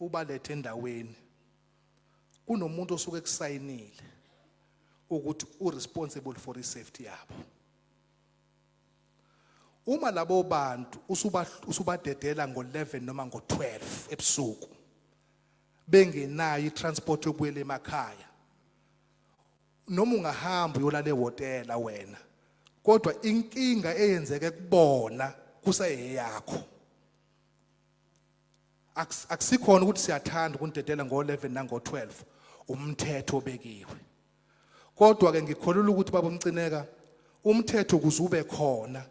ubalethe endaweni, kunomuntu osuke ekusayinile ukuthi uresponsible for isafety yabo. Uma labo bantu usubadedela ngo11 noma ngo12 ebusuku bengenayo itransport yokubuyela emakhaya, noma ungahamba uyolala ehhotela wena, kodwa inkinga eyenzeke kubona kuseyeyakho. Akusikhona ukuthi siyathanda ukunidedela ngo11 nango12, umthetho obekiwe. Kodwa ke ngikholelwa ukuthi, baba uMcineka, umthetho ukuze ube khona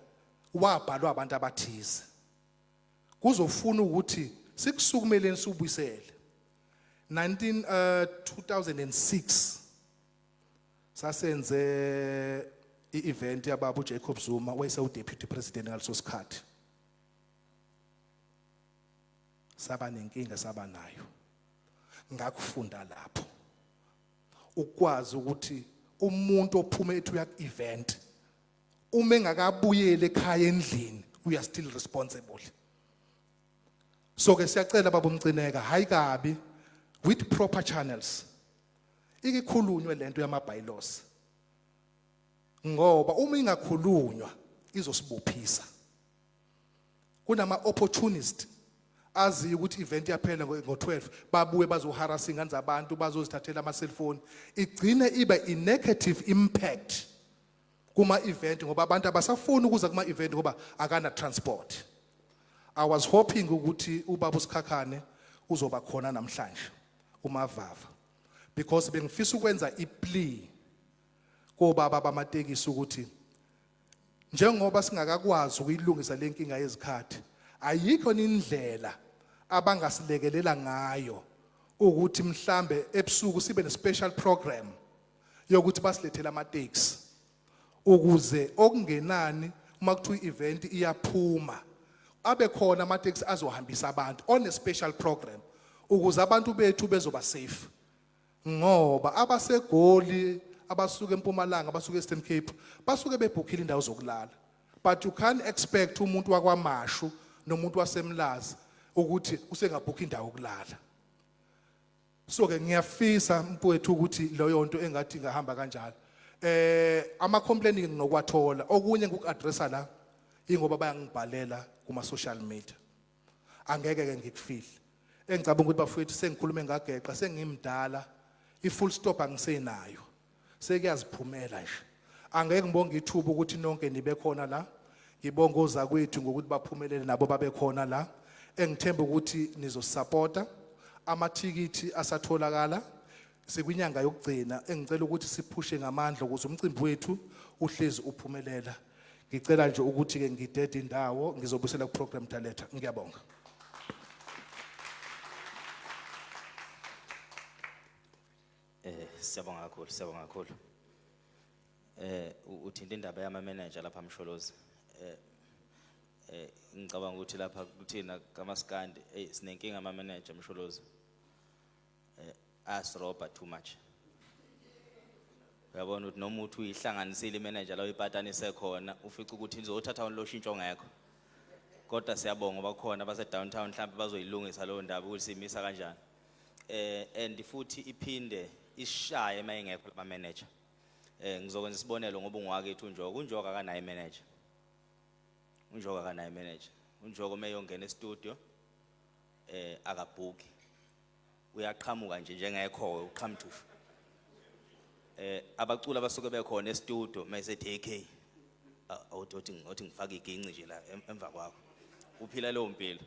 wabhalwa abantu abathize. Kuzofuna ukuthi sikusukumeleni siubuyisele. 19 2006 sasenze i-event yababa uJacob Zuma, wayesewu deputy president ngaleso sikhathi. Saba nenkinga, saba nayo. Ngakufunda lapho ukwazi ukuthi umuntu ophuma ethi uya ku-event, uma engakabuyeli ekhaya endlini, we are still responsible. So ke siyacela, baba uMcineka, hayi kabi, with proper channels ikikhulunywe lento yama bylaws, ngoba uma ingakhulunywa izosibophisa. Kunama opportunist aziyo ukuthi event yaphela ngo-12, babuye bazoharass ingane zabantu, bazozithathela ama cellphone, igcine ibe i negative impact kuma event, ngoba abantu abasafuni ukuza kuma event ngoba akana transport. I was hoping ukuthi ubaba uSikhakhane uzoba khona namhlanje, umavava, because bengifisa ukwenza iplea kobaba bamatekisi ukuthi njengoba singakakwazi ukuyilungisa lenkinga yezikhathi, ayikho indlela abangasilekelela ngayo ukuthi mhlambe ebusuku sibe ne special program yokuthi basilethele amateksi, ukuze okungenani uma kuthiwa i-event iyaphuma abe khona amateksi azohambisa abantu on a special program, ukuze abantu bethu bezoba safe, ngoba abaseGoli, abasuka eMpumalanga, abasuka eEastern Cape basuke bebhukhile indawo zokulala, but you can't expect umuntu wakwaMashu nomuntu waseMlazi ukuthi usengabhukha indawo yokulala. So ke ngiyafisa, mfowethu, ukuthi leyo nto engathi ingahamba kanjalo. Ama complaint nginokwathola, okunye ngikuaddressa la ingoba bayangibhalela kuma social media, angeke ke ngikufihle. Engicabanga ukuthi, bafowethu, sengikhulume ngageqa, sengimdala, i full stop angisenayo, sekuyaziphumela nje. Angeke ngibonge ithuba ukuthi nonke nibe khona la, ngibonge ozakwethu ngokuthi baphumelele nabo babe khona la. Engithemba ukuthi nizosupporta. Amathikithi asatholakala, sikwinyanga yokugcina. Engicela ukuthi siphushe ngamandla ukuze umcimbi wethu uhlezi uphumelela. Ngicela nje ukuthi ke ngidede indawo, ngizobuyisela ku program director. Ngiyabonga. Siyabonga kakhulu, siyabonga kakhulu. Uthinta indaba yama manager lapha, Msholozi. Ngicabanga ukuthi lapha kuthina kaMaskandi, hey, sinenkinga ama manager, Msholozi. Asirobha too much. Uyabona ukuthi noma uthi uyihlanganisile imanager la uyipatanise khona, ufica ukuthi izothatha lo shintsho ngekho. Kodwa siyabonga bakhona base downtown, mhlawumbe bazoyilungisa leyo ndaba ukuthi simisa kanjani. And futhi iphinde Isishaye mayingekho laba manager. Ngizokwenza isibonelo ngoba ungwakithi uNjoko, uNjoko akanayo manager. UNjoko akanayo manager. UNjoko meyongena e-studio akabhuki. Uyaqhamuka nje njengekho uqhamuthushu. Abaculi abasuke bekhona e-studio mayesethi AK awuthi ngothi ngifake iginci nje la emva kwakho. Uphila leyo mpilo.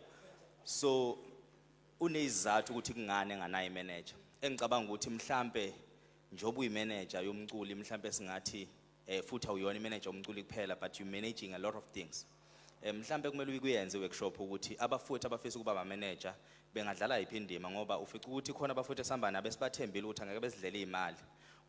So unezizathu ukuthi kungani enganayo imanager. Engicabanga ukuthi mhlambe njoba uyimanager yomculi, mhlambe singathi futhi awuyona imanager yomculi kuphela, but you managing a lot of things. Mhlambe kumele ukuyenze workshop ukuthi abafowethu abafisa ukuba ama manager bengadlala yiphi indima, ngoba ufica ukuthi khona abafowethu esihamba nabo esibathembile ukuthi angeke besidlele imali,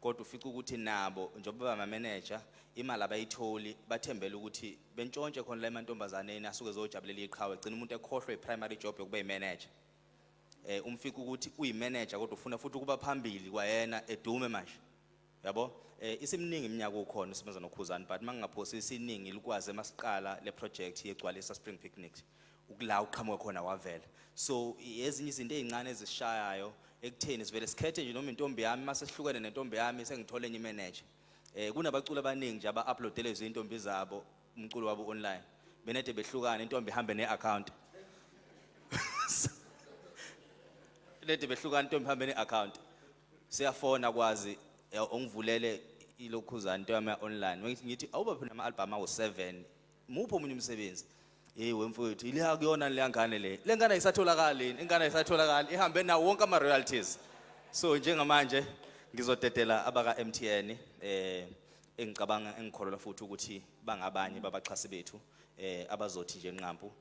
kodwa ufica ukuthi nabo njengoba bama manager imali abayitholi, bathembele ukuthi bentshontshe khona la emantombazaneni asuke ezojabulela iqhawe, gcina umuntu ekhohlwe i-primary job yokuba imanager. Umfika ukuthi uyimanager kodwa ufuna futhi ukuba phambili kwayena edume manje, yabo. Isimningi iminyaka ukhona usebenza noKhuzani, but mangingaphosisi isiningi likwazi masiqala le project yegcwalisa Spring Picnic ukula uqhamuka khona wavela. So ezinye izinto ezincane ezishayayo ekutheni sivele sikhethe nje noma intombi yami, mase sihlukene nentombi yami sengithole enye imanager. Kunabaculi abaningi nje aba-uploadele izintombi zabo umculo wabo online, benede behlukana, intombi ihambe ne-account, lede behlukana, intombi ihambe ne-account. Siyafona kwazi ongivulele ilokhuzana into yami online, ngithi awuba phela ama-album awu-7, muphi omunye umsebenzi? Hey wemfowethu, ile kuyona le ngane, le ngane ayisatholakali, ingane ayisatholakali, ihambe nawo wonke ama royalties. So njengamanje ngizodedela abaka MTN, engicabanga engikholelwa futhi ukuthi bangabanye babaxhasi bethu abazothi nje nqampu.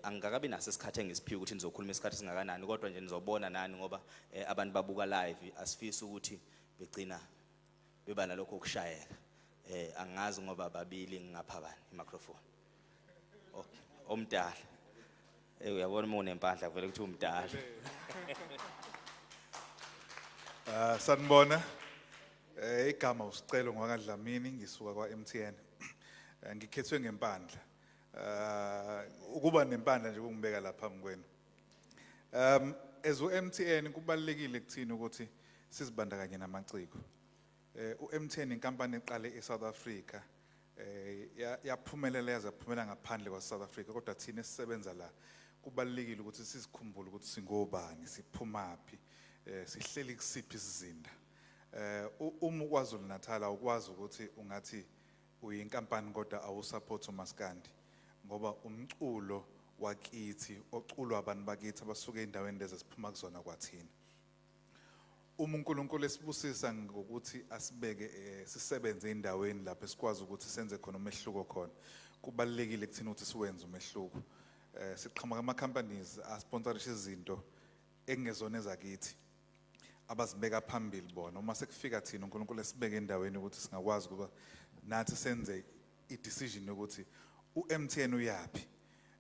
Angikakabi naso isikhathi engisiphiwe ukuthi nizokhuluma isikhathi singakanani, kodwa nje nizobona nani ngoba abantu babuka live, asifisi ukuthi begcina beba nalokho ukushayeka. Angazi ngoba babili, ngingapha bani i-microphone? Okay, omdala. Uyabona uma unempahla kuvele kuthi umdala. Ah, sanibona. Igama usicelo ngwakaDlamini, ngisuka kwa MTN. Ngikhethwe ngempandla. Ukuba nempandla nje kungibeka lapha phambi kwenu. As u-MTN kubalekile kuthina ukuthi sizibandakanye namaciko. U-MTN inkampani eqale eSouth Africa, yaphumelela yaze yaphumela ngaphandle kwa South Africa, kodwa thina esisebenza la kubalekile ukuthi sizikhumbule ukuthi singobani, siphumaphi, sihleli kusiphi isizinda. Uma uKwaZulu Natal awukwazi ukuthi ungathi uyinkampani kodwa awusupport umaskandi, ngoba umculo wakithi oculwa abantu bakithi abasuka endaweni lezi esiphuma kuzona kwathina. Uma uNkulunkulu esibusisa ngokuthi asibeke sisebenze endaweni lapho esikwazi ukuthi senze khona umehluko khona, kubalekile kuthina ukuthi siwenze umehluko. Siqhamuka ama companies asponsorisha izinto ekungezona ezakithi, abazibeka phambili bona. Uma sekufika thina, uNkulunkulu esibeke endaweni ukuthi singakwazi ukuba nathi senze i-decision yokuthi u-MTN uyapi,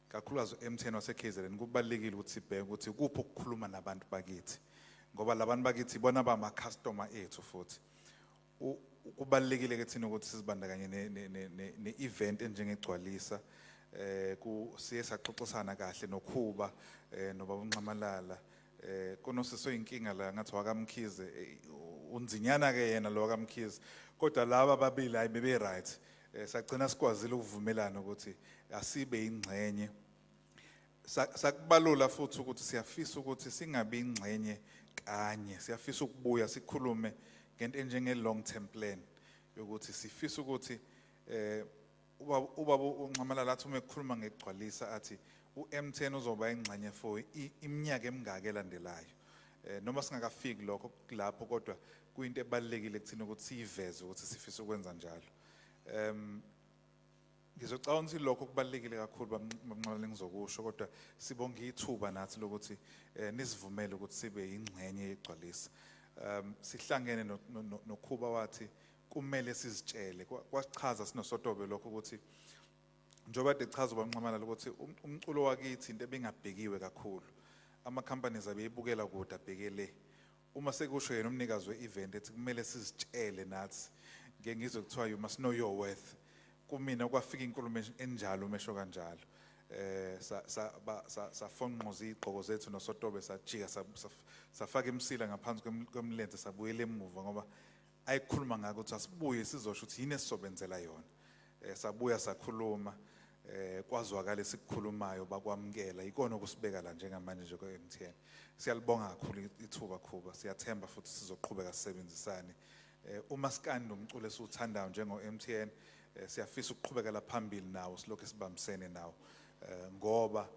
kakhulukazi u-MTN wase-KZN, kubalulekile ukuthi sibheke ukuthi kuphi ukukhuluma nabantu bakithi, ngoba labantu bakithi ibona bama-customer ethu futhi. Kubalulekile ke thina ukuthi sizibandakanye ne-event enjengegcwalisa. Ku siye saxoxisana kahle nokhuba nobaba uNxamalala, kunosisi oyinkinga la ngathi wakaMkhize, unzinyana ke yena lo wakaMkhize, kodwa laba ababili hayi bebe right. Sagcina sikwazile ukuvumelana ukuthi asibe ingxenye. Sakubalula futhi ukuthi siyafisa ukuthi singabi ingxenye kanye, siyafisa ukubuya sikhulume ngento enjenge long term plan yokuthi sifisa ukuthi ubaba uNxamalala athi uma ekhuluma ngekugcwalisa athi uMTN uzoba ingxenye for iminyaka emingaki elandelayo. Noma singakafiki lokho kulapho, kodwa kuyinto ebalekile kuthina ukuthi siyiveze ukuthi sifisa ukwenza njalo. Ngizocabanga ukuthi lokho kubalekile kakhulu, bamnxamalala, ngizokusho, kodwa sibonga ithuba nathi lokuthi nisivumele ukuthi sibe ingxenye yegcwalisa. Sihlangene nokhuba wathi kumele sizitshele, kwasichaza sinosotobe lokho ukuthi njengoba kade chaza ubamnxamalala ukuthi umculo wakithi into ebingabhekiwe kakhulu, ama companies abeyibukela kude abhekele. Uma sekusho yena umnikazi we-event ethi kumele sizitshele nathi, ngeke ngizwe kuthiwa you must know your worth. Kumina kwafika inkulumo enjalo umesho kanjalo. Safonqoza izigqoko zethu nosotobe, sajika, safaka imsila ngaphansi kwemlenze, sabuyela emuva ngoba ayikhuluma ngako ukuthi asibuye sizosho ukuthi yini esisobenzela yona. Sabuya sakhuluma, kwazwakala esikukhulumayo, bakwamukela. Ikona okusibeka la njengamanje nje kwe-MTN. Siyalibonga kakhulu ithuba, Khuba. Siyathemba futhi sizoqhubeka sisebenzisane. Umaskandi umculo esiwuthandayo njengo-MTN. Siyafisa ukuqhubekela phambili nawo, silokhu sibambisene nawo, ngoba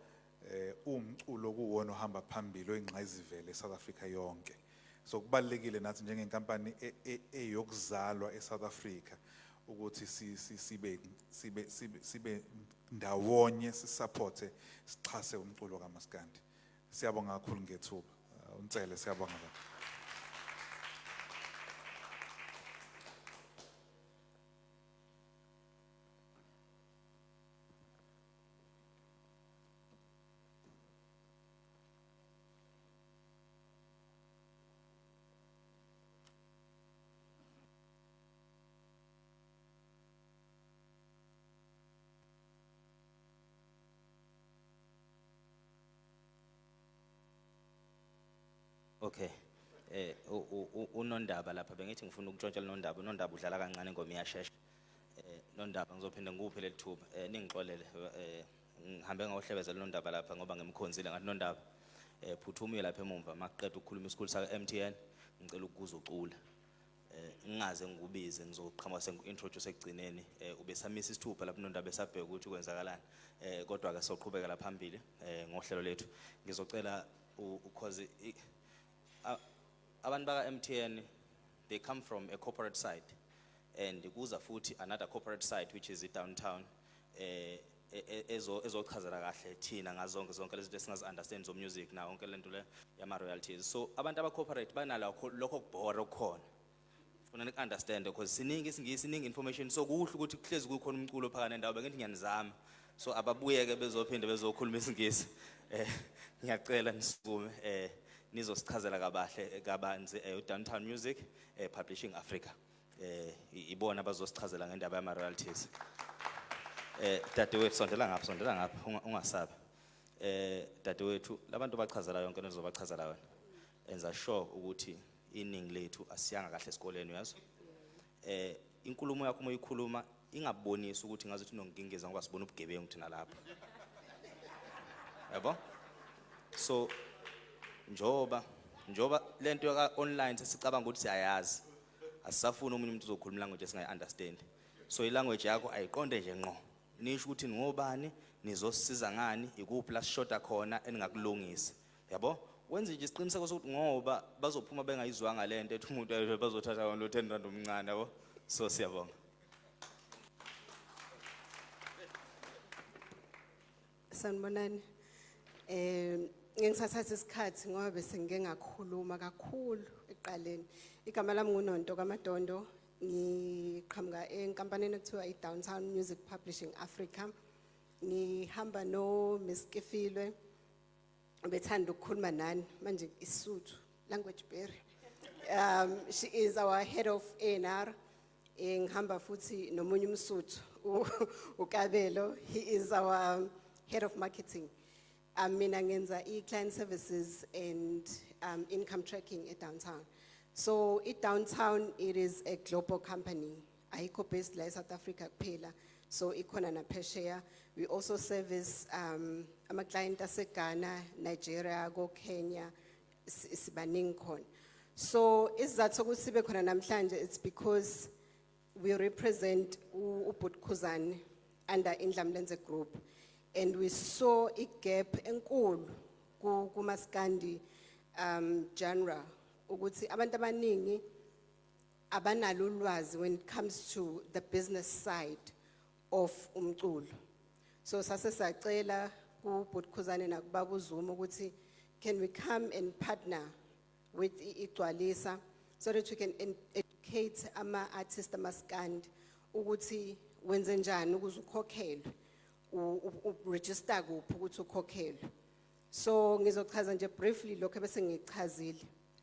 umculo kuwona ohamba phambili oyingqayizivele eSouth Africa yonke. So kubalekile nathi njengenkampani eyokuzalwa eSouth Africa ukuthi sibe ndawonye, sisupporte, sixhase umculo kaMaskandi. Siyabonga kakhulu ngethuba. Unsele, siyabonga baba. Okay. Unondaba lapha, bengithi ngifuna ukutshontsha Nondaba. Unondaba udlala kancane, ingoma iyashesha. Nondaba, ngizophinde ngikuphe leli thuba. Ningixolele, ngihambe ngawohlebezela Nondaba lapha ngoba ngimkhonzile, ngathi Nondaba, phuthuma uye lapha emumva makuqeda ukukhuluma isikhulu saka MTN, ngicela ukukuza ucula. Ngingaze ngikubize, ngizoqhamuka sengiintroduce ekugcineni. Ubesamisa isithupha lapha Nondaba, esabheka ukuthi kwenzakalani. Kodwa ke soqhubeka la phambili ngohlelo lethu. Ngizocela ukhozi abantu baka MTN, they come from a corporate side and kuza futhi another corporate side, which is i Downtown, ezochazela kahle thina ngazonke zonke lezi zinto esingazi understand zo music na yonke lento le yama royalties. So abantu aba corporate banalokho lokho kubhora okukhona, funa niku understand because siningi isingisi, siningi information. So kuhle ukuthi kuhlezi kukhona umculo phakathi nendawo. Bengithi ngiyanizama, so ababuyeke bezophinde bezokhuluma isingisi. Ngiyacela nisukume, nizosichazela kabahle kabanzi, Downtown Music Publishing Africa. Ibona abazosichazela ngendaba yama royalties. Dadewethu, sondela ngapha, sondela ngapha, ungasabi. Dadewethu, labantu bachazela yonke into ezobachazela yona. Enza sure ukuthi iningi lethu asiyanga kahle esikoleni, uyazwa? Inkulumo yakho uma uyikhuluma ingabonisi ukuthi ngazuthi unongingiza, ngoba sibona ubugebengu thina lapha. Yabo? So njoba lento ka online sesicabanga ukuthi siyayazi, asisafuni omunye umuntu uzokhuluma language esingayi understand. So i language yakho ayiqonde nje ngqo. Nisho ukuthi ngobani, nizosiza ngani, ikuphi la sishoda khona eningakulungisa. Yabo? Wenze nje isiqiniseko sokuthi ngoba bazophuma bengayizwanga lento ethi umuntu ayo bazothatha lo 10 rand omncane, yabo. So siyabonga. Sanibonani. Ngisathatha isikhathi ngoba bese ngike ngakhuluma kakhulu ekuqaleni. Igama lami nguNonto kaMadondo, ngiqhamuka enkampanini ekuthiwa iDowntown Music Publishing Africa. Ngihamba no Miss Kefilwe, bethanda ukukhuluma nani manje isuthu, language barrier. She is our head of A&R. Ngihamba futhi nomunye umsuthu, uKabelo, he is our head of marketing. Mina ngenza i-client services and income tracking at Downtown. So i Downtown, it is a global company. Ayikho based la eSouth Africa kuphela. So ikhona naphesheya. We also service ama client ase Ghana, Nigeria, go Kenya, sibaningi khona. So isizathu sokuthi sibe khona namhlanje, it's because we represent uBhut Khuzani under Indlamlenze Group, and we saw a gap enkulu kumaskandi genre, ukuthi abantu abaningi abanalo ulwazi when it comes to the business side of umculo. So sase sacela kuBhut Khuzani nakubaba uZuma ukuthi can we come and partner with Igcwalisa so that we can educate ama artists amaskandi ukuthi wenze njani ukuze ukhokhelwe, u register kuphi ukuthi ukhokhelwe. So ngizochaza nje briefly lokho bese ngichazile.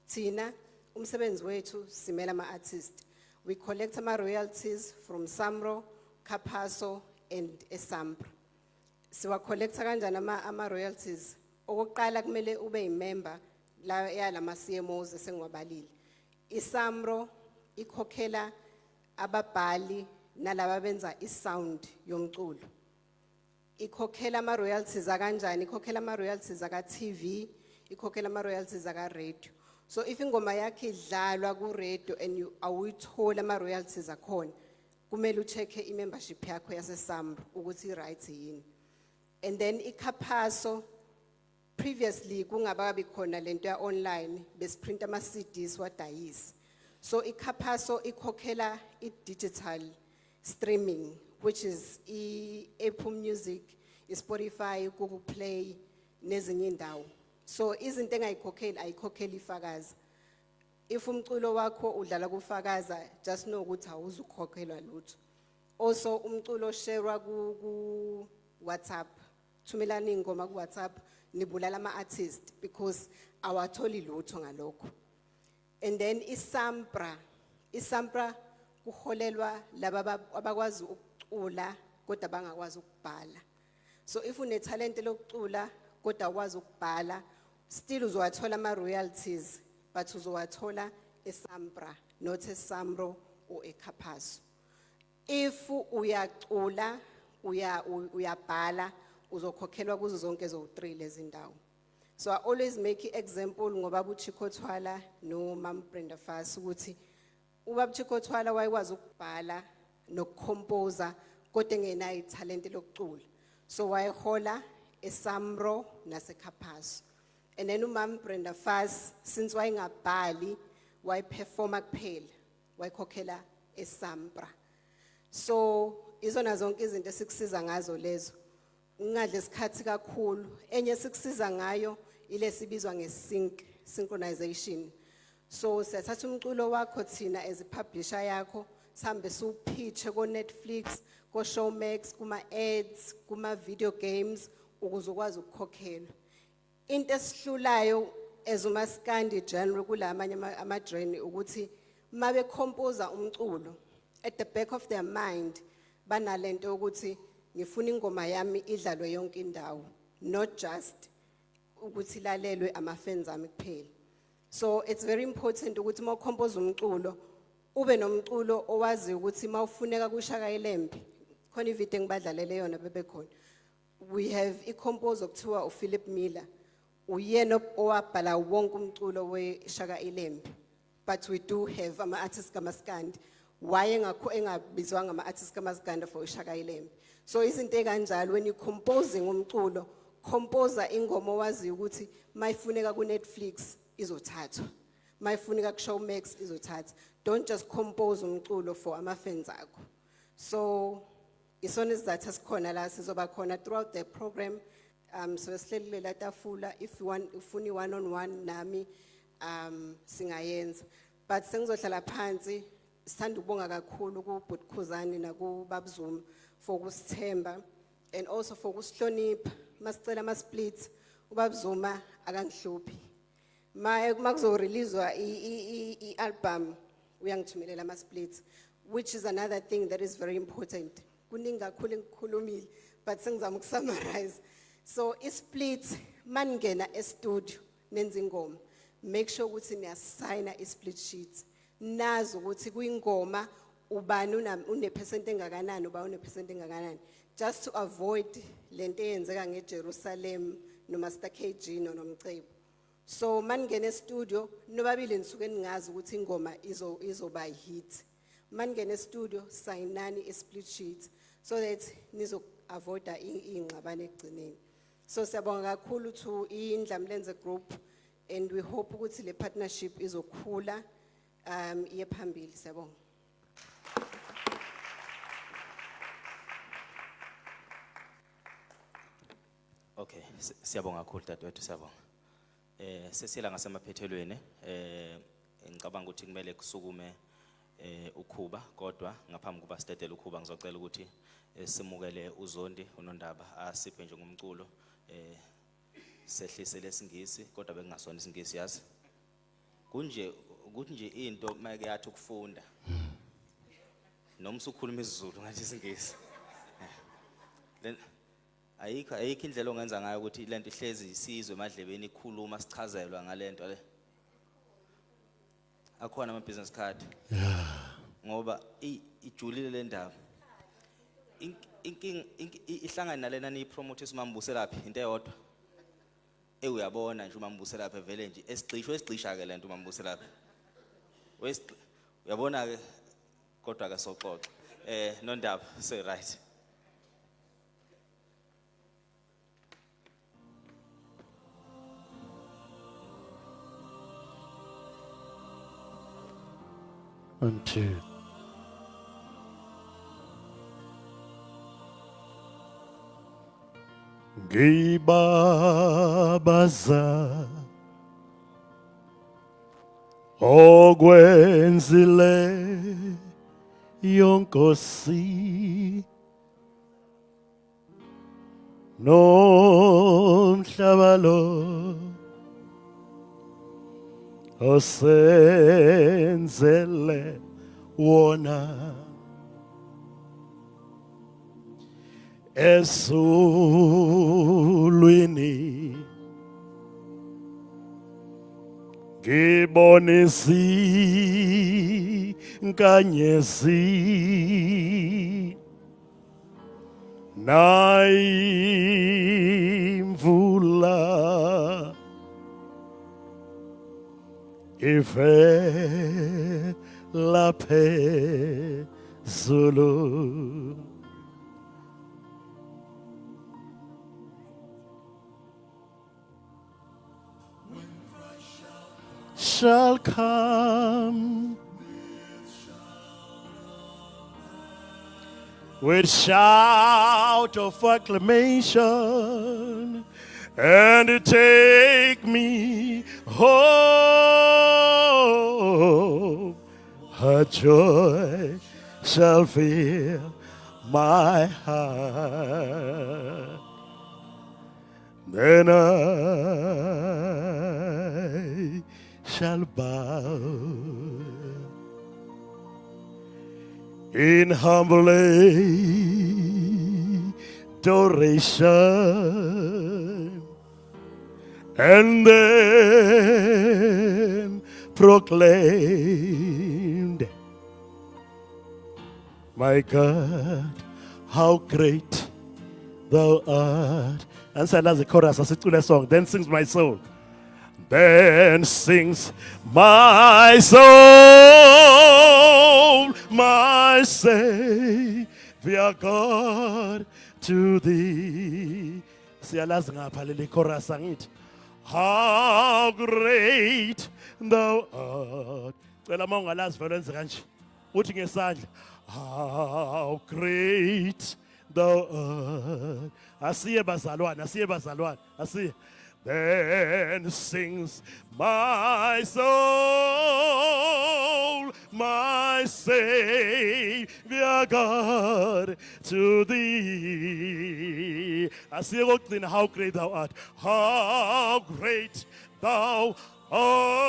Thina umsebenzi wethu simela ama artists. We collect ama royalties from SAMRO, CAPASSO and eSAMPRA. Siwa collecta kanjani ama royalties? Okokuqala kumele ube yimember la yalama CMOs esengiwabalile. ISAMRO ikhokhela ababhali nalaba benza isound yomculo. Ikhokhela ama royalties akanjani? Ikhokhela ama royalties aka TV, ikhokhela ama royalties aka radio. So if ingoma yakhe idlalwa ku radio and you awuyithola ama royalties akhona, kumele uchecke i membership yakho yase SAMRO ukuthi right yini. And then iCAPASSO, previously kungakabi khona lento ya online, besiprint ama CDs wadayisa. So iCAPASSO ikhokhela i digital streaming, which is i Apple Music, i Spotify, Google Play nezinye indawo. So izinto engayikhokheli, ayikhokheli ifakaza. If umculo wakho udlala kufakaza, just know ukuthi awuzukhokhelwa lutho. Also umculo sharewa ku WhatsApp, thumelani ingoma ku WhatsApp, nibulala ama artist because awatholi lutho ngalokho. And then iSAMPRA, iSAMPRA kuholelwa laba abakwazi ukucula kodwa bangakwazi ukubhala. So if une talent lokucula kodwa ukwazi ukubhala, still uzowathola ama royalties, but uzowathola eSAMPRA, not eSAMRO or eCAPASSO. If uyacula, uyabhala, uzokhokhelwa kuzo zonke zo3 lezi ndawo. So I always make example ngoba uChicco Twala no Mam Brenda Fassie, ukuthi ubaba Chicco Twala wayekwazi ukubhala nokucomposer kodwa engenayo italent lokucula. So wayehola eSAMRO naseCAPASSO. And then uMam Brenda Fassie, since wayengabhali, wayeperforma kuphela, wayekhokhela eSAMPRA. So izona zonke izinto esikusiza ngazo lezo. Ngingadle isikhathi kakhulu. Enye sikusiza ngayo ile sibizwa ngesync, synchronization. So siyathatha umculo wakho thina as a publisher yakho, sihambe siwupitche ko Netflix, ko Showmax, kuma ads, kuma video games ukuze ukwazi ukukhokhelwa. Into esihlulayo as umaskandi genre kulamanye ama genre ukuthi mabe compose umculo, at the back of their mind banalento ukuthi ngifuna ingoma yami idlalwe yonke indawo, not just ukuthi ilalelwe ama fans ami kuphela. So it's very important ukuthi uma ucompose umculo ube nomculo owazi ukuthi mawufuneka kuShaka iLembe. Khona ivideo engibadlalele yona bebekhona. We have i-composer okuthiwa uPhilip Miller, uyena owabhala wonke umculo weShaka iLembe, but we do have ama artists kaMaskandi. Why engakho engabizwanga ama artists kaMaskandi for uShaka iLembe? So izinto ekanjalo, when you composing umculo, composer ingoma owazi ukuthi mayifuneka ku Netflix izothathwa, mayifuneka ku Showmax izothatha. Don't just compose umculo for ama fans akho. So isona isizathu esikhona la, sizoba khona throughout the program. So sihleli lela tafula, if you want, ufuna one on one nami, singayenza, but sengizohlala phansi. Sithanda ukubonga kakhulu ku Butkhuzani naku Babzuma for ukusithemba and also for ukusihlonipha masicela ama splits. uBabzuma akangihluphi ma makuzo releasewa i album, uyangithumelela ama splits, which is another thing that is very important. Kuningi kakhulu engikhulumile, but sengizama ukusummarize. So i split, maningena e studio nenza ingoma, make sure ukuthi niyasayina i split sheet, nazi ukuthi kuyingoma ubani une percent engakanani, uba une percent engakanani, just to avoid lento eyenzeka ngeJerusalem no Master KG no Nomcebo. So maningena e-studio nobabili nisuke ningazi ukuthi ingoma izoba hit. Maningena e-studio, sayinani i-split sheet so that nizo avoida ingxabano ekugcineni. So siyabonga kakhulu to iNdlamlenze Group and we hope ukuthi le partnership izokhula iye phambili. Siyabonga. Okay, siyabonga kakhulu dadewethu, siyabonga. Sesila ngasemaphethelweni, ngicabanga ukuthi kumele kusukume ukhuba, kodwa ngaphambi kuba sidedele ukhuba ngizocela ukuthi simukele uZondi uNondaba asiphe nje ngomculo, sehlise lesingisi, kodwa bekungasona isingisi yazi. Kunje ukuthi nje into mayeke yathi ukufunda. Noma usukhuluma isiZulu ngathi isingisi. Then Ayikho indlela ongenza ngayo ukuthi lento ihlezi isizwe emadlebeni ikhuluma sichazelwa ngalento le. Akhona ama business card. Ngoba ijulile le ndaba. Inkinga ihlangana nalena niyipromote uMambuselaphi into eyodwa. Uyabona nje uMambuselaphi vele nje esigxishwe esigxisha ke lento uMambuselaphi. Uyabona ke kodwa ke soxoxa. Nondaba say right. One, two. Ngibabaza okwenzile yonkosi nomhlaba lo osenzele wona ezulwini ngibona izinkanyezi nayimvula ivela phezulu. Shall come with shout of acclamation and take me home. Her joy shall fill my heart. Then I shall bow in humble adoration and then proclaimed, my God, how great thou art. And so the chorus, asicule song. Then sings my soul. Then sings my soul, my Savior God, to thee. Siyalazi ngapha leli chorus angithi. How great thou art. Cela uma ungalazi vele wenze kanje. Uthi ngesandla, how great thou art. Asiye bazalwane, asiye bazalwane, asiye. Then sings my soul, my Savior God, to thee. Asiye kokugcina, how great thou art. How great thou art.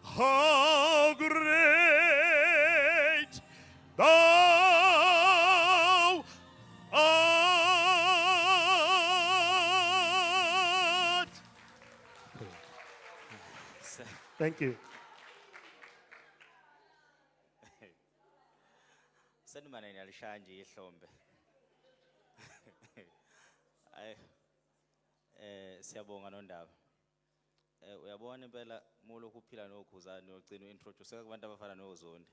How great thou art. Thank you. Senimane niyalishaya nje ihlombe. Ay siyabonga Nondaba. Uyabona impela mulokhu uphila noKhuzani uyogcina uintroduce kubantu abafana noZondi.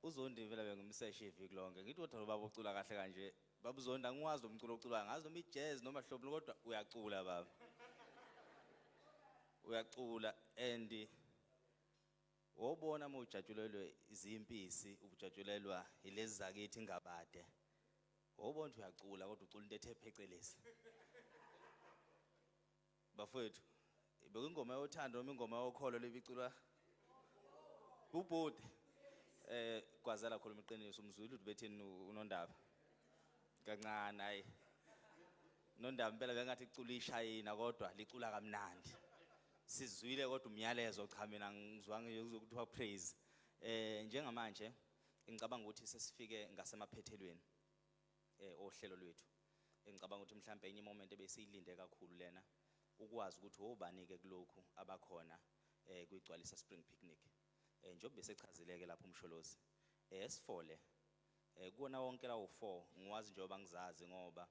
uZondi vele bengimseshe iviki lonke. Ngithi kodwa lo baba ucula kahle kanje. Baba uZondi angiwazi lo mculo oculayo, ngazi noma ijazz noma hlobo kodwa uyacula baba. Uyacula and wobona uma ujatshulelwe izimpisi, ubujatshulelwa ilezi zakithi ingabade. Wobona ukuthi uyacula kodwa ucula into ethe phecelezi. Bafowethu, bekuyingoma yothando noma ingoma yokholo lebiculwa ubhuti. Kwazela khuluma iqiniso umzwile ukuthi bethini uNondaba. Kancane hayi. Nondaba impela bengathi icula ishayina kodwa licula kamnandi. Sizwile kodwa umyalezo cha mina ngizwanga ukuthiwa praise. Njengamanje Ngicabanga ukuthi sesifike ngasemaphethelweni ohlelo lwethu. Ngicabanga ukuthi mhlambe enye moment ebesiyilinde kakhulu lena ukwazi ukuthi obani ke kulokhu abakhona kuyigcwalisa Spring Picnic. Njengoba besechazileke lapho umsholozi. Sifole kuwona wonke lawo 4 ngiwazi njengoba ngizazi ngoba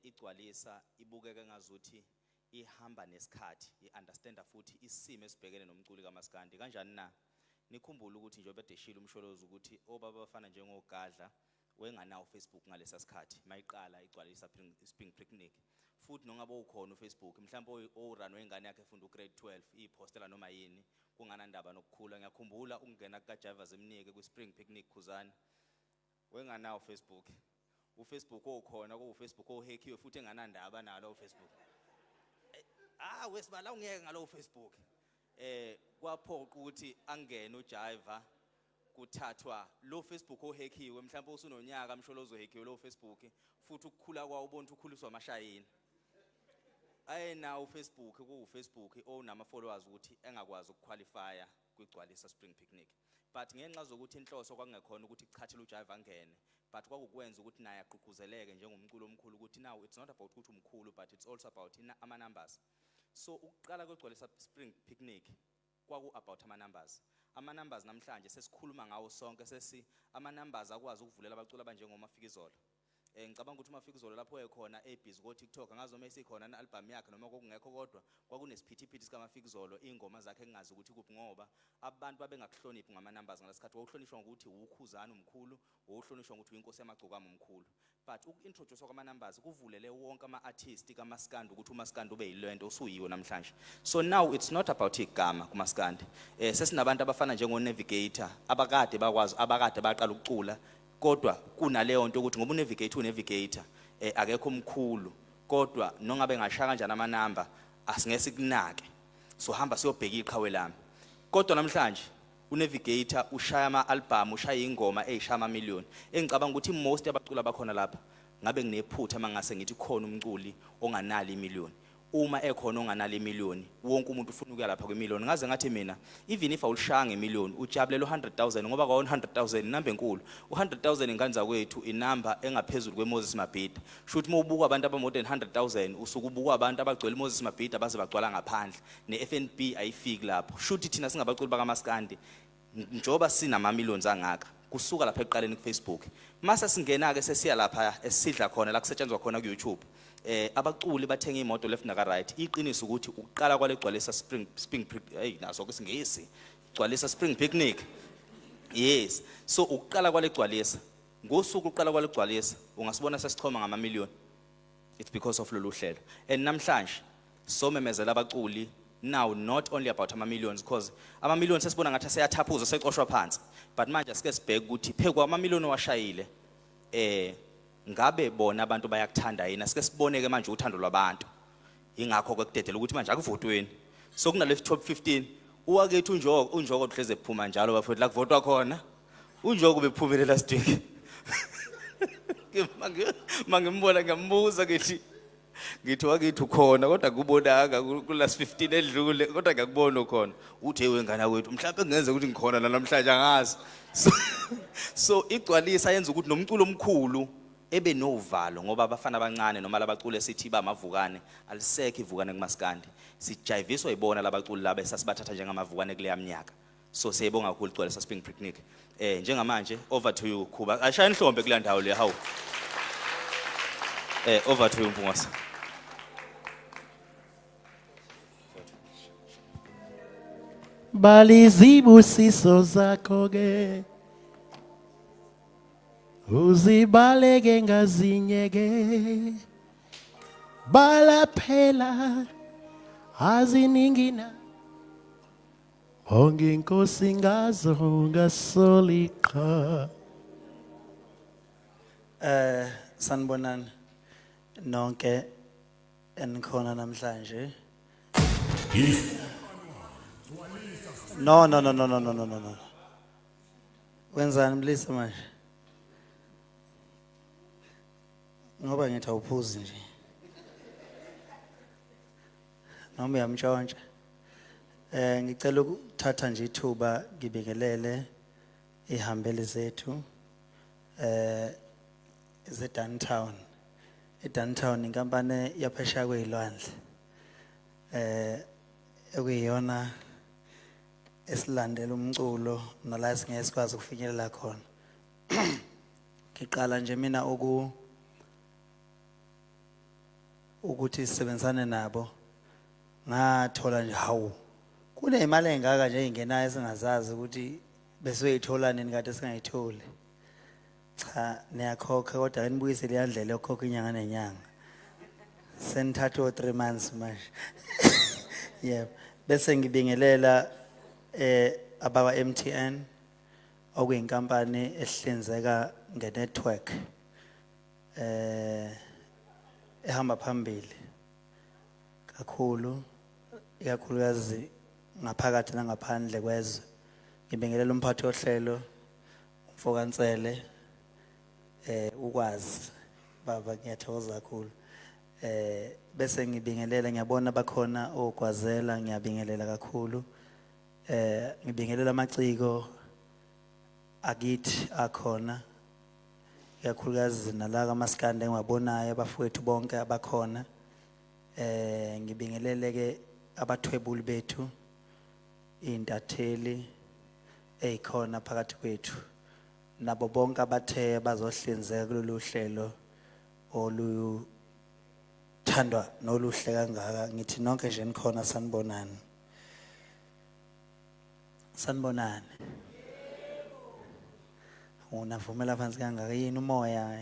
igcwalisa ibukeke ngazuthi ihamba nesikhathi, iunderstanda futhi isimo esibhekene nomculi kaMaskandi. Kanjani na? Nikhumbule ukuthi njengoba edeshile umsholozi ukuthi obaba bafana njengoGadla wenganawo Facebook ngalesa sikhathi mayiqala igcwalisa Spring Picnic. Futhi nongabe ukhona uFacebook mhlawumbe owurun wengane yakhe efunda ugrade 12 ipostela noma yini kunganandaba nokukhula. Ngiyakhumbula ukungena kukaJiva Zemnike kwiSpring Picnic Khuzani, wenganawo Facebook. uFacebook okhona ku Facebook ohackiwe futhi enganandaba nalo uFacebook. Wesibala ungeke ngalo Facebook. Kwaphoqa ukuthi angene uJiva kuthathwa lo Facebook ohackiwe, mhlawumbe usunonyaka msholozo ohackiwe lo Facebook, futhi ukukhula kwawo ubona ukuthi ukhuliswa amashayini. Ayenawo uFacebook, ku Facebook onama followers ukuthi engakwazi ukuqualifya kwigcwalisa Spring Picnic. But ngenxa zokuthi inhloso kwakungekhona ukuthi kuchathele uJiva angene, but kwakukwenza ukuthi naye agqugquzeleke njengomculo omkhulu ukuthi now it's not about ukuthi umkhulu, but it's also about ama numbers. So ukuqala kwegcwalisa Spring Picnic kwaku about ama numbers. Ama numbers namhlanje sesikhuluma ngawo sonke, sesi ama numbers akwazi ukuvulela abaculi abanjengoMafikizolo. Ngicabanga ukuthi uMafikizolo lapho ekhona ebhizi ko TikTok, angazi noma esikhona na album yakhe noma kokungekho, kodwa kwakunesiphithiphithi sikaMafikizolo, ingoma zakhe engazi ukuthi kuphi, ngoba abantu babengakuhloniphi ngama numbers ngalesikhathi. Wawuhlonishwa ngokuthi ukhuzana umkhulu, wawuhlonishwa ngokuthi uyinkosi yamagcokama omkhulu, but uku-introduce kwama numbers kuvulele wonke ama artist kaMaskandi ukuthi uMaskandi ube yilento osuyiwo namhlanje. So now it's not about igama kuMaskandi. Sesinabantu abafana njengo Navigator abakade bakwazi, abakade baqala ukucula, kodwa kunaleyo nto ukuthi ngoba uNavigator uNavigator, akekho omkhulu, kodwa nongabe ngashaya kanjani amanamba asingeke sikunake, so hamba siyobheka iqhawe lami. Kodwa namhlanje uNavigator ushaya ama-album, ushaya ingoma eyishaya amamiliyoni. Engicabanga ukuthi most yabaculi abakhona lapha, ngabe nginephutha mangase ngithi khona umculi onganalo imiliyoni. Uma ekhona onganalo imiliyoni, wonke umuntu ufuna ukuya lapha kwimiliyoni. Ngaze ngathi mina, even if awulishanga imiliyoni, ujabulela u-100,000, ngoba kwa 100,000 inamba enkulu. U-100,000, ingane zakwethu, inamba engaphezulu kweMoses Mabhida. Shuthi uma ubuka abantu aba more than 100,000, usuke ubuka abantu abagcwele iMoses Mabhida baze bagcwala ngaphandle, ne-FNB ayifiki lapho. Shuthi thina singabaculi bakaMaskandi, njengoba sinama millions angaka kusuka lapha ekuqaleni ku Facebook, mase singena ke sesiya lapha esidla khona la kusetshenzwa khona ku YouTube, abaculi bathenga imoto left naka right. Iqiniso ukuthi ukuqala kwale gcwalisa spring, hey, naso ke singisi gcwalisa Spring Picnic, yes. So ukuqala kwale gcwalisa, ngosuku uqala kwale gcwalisa, ungasibona sesichoma ngama million. It's because of lolu hlelo. And namhlanje somemezela abaculi now, not only about ama millions, because ama millions sesibona ngathi aseyathaphuzwa, secoshwa phansi, but manje asike sibheke ukuthi phekwa ama million owashayile, ngabe bona abantu bayakuthanda yini. Asike siboneke manje uthando lwabantu. Ingakho kwekudedela ukuthi manje akuvotweni. So kunale top 15, uwakethu uNjoko, uNjoko uhleze ephuma njalo bafowethu la kuvotwa khona. UNjoko bephumile last week. Mangimbona ngiyambuza, ngithi wakithi ukhona, kodwa kubonanga ku last 15 edlule, kodwa ngiyakubona ukhona. Uthi, "Hey wengane kwethu, mhlawumbe kungenza ukuthi ngikhona la namhlanje, angazi." So igcwalisa yenza ukuthi nomculo omkhulu ebe novalo, ngoba abafana abancane noma labaculi esithi bamavukane, alisekho ivukane kumaskandi. Sijayiviswa yibona labaculi laba esasibathatha njengamavukane kuleya minyaka. So siyayibonga kakhulu Gcwalisa Spring Picnic. Njengamanje over to you Khuba. Ashaya inhlombe kule ndawo le, hawu. Over to you Mpungose. Balizibusiso zakho ke, uzibaleke ngazinye ke, balaphela aziningi na bonke inkosi ngazo ngasoliqa. Sanibonani nonke enikhona namhlanje. No, no, no, no, no, no, no, no, no. Wenzani mlisa manje? Ngoba ngithi awuphuzi nje. Noma uyamtshontsha. Ngicela ukuthatha nje ithuba ngibingelele Ihambeli zethu eh ze Downtown. IDowntown inkampani yaphesheya kwezilwandle. Eh ekuyiyona esilandela umculo nala singeke sikwazi ukufinyelela khona. Ngiqala nje mina ukuthi sisebenzisane nabo ngathola nje hawu kunemali engaka nje engenayo esingazazi ukuthi besiyoyithola nini kade singayitholi. Cha, niyakhokha kodwa ake nibuyise leya ndlela yokukhokha inyanga nenyanga. Senithathe o 3 months manje. Yebo. Bese ngibingelela abakwa MTN okuyinkampani ehlinzeka ngenetwork ehamba phambili kakhulu, ikakhulukazi ngaphakathi nangaphandle kwezwe. Ngibingelela umphathi wohlelo umfokaNsele, ukwazi baba, ngiyathokoza kakhulu. Bese ngibingelela, ngiyabona bakhona ogwazela, ngiyabingelela kakhulu. Ngibingelela amaciko akithi akhona, ikakhulukazi nala kaMaskandi engiwabonayo, abafowethu bonke abakhona. Ngibingelele ke abathwebuli bethu, intatheli ezikhona phakathi kwethu, nabo bonke abathe bazohlinzeka kulolu hlelo oluthandwa noluhle kangaka. Ngithi nonke nje nikhona, sanibonani. Sanibonani. Unavumela phansi kangaka yini umoya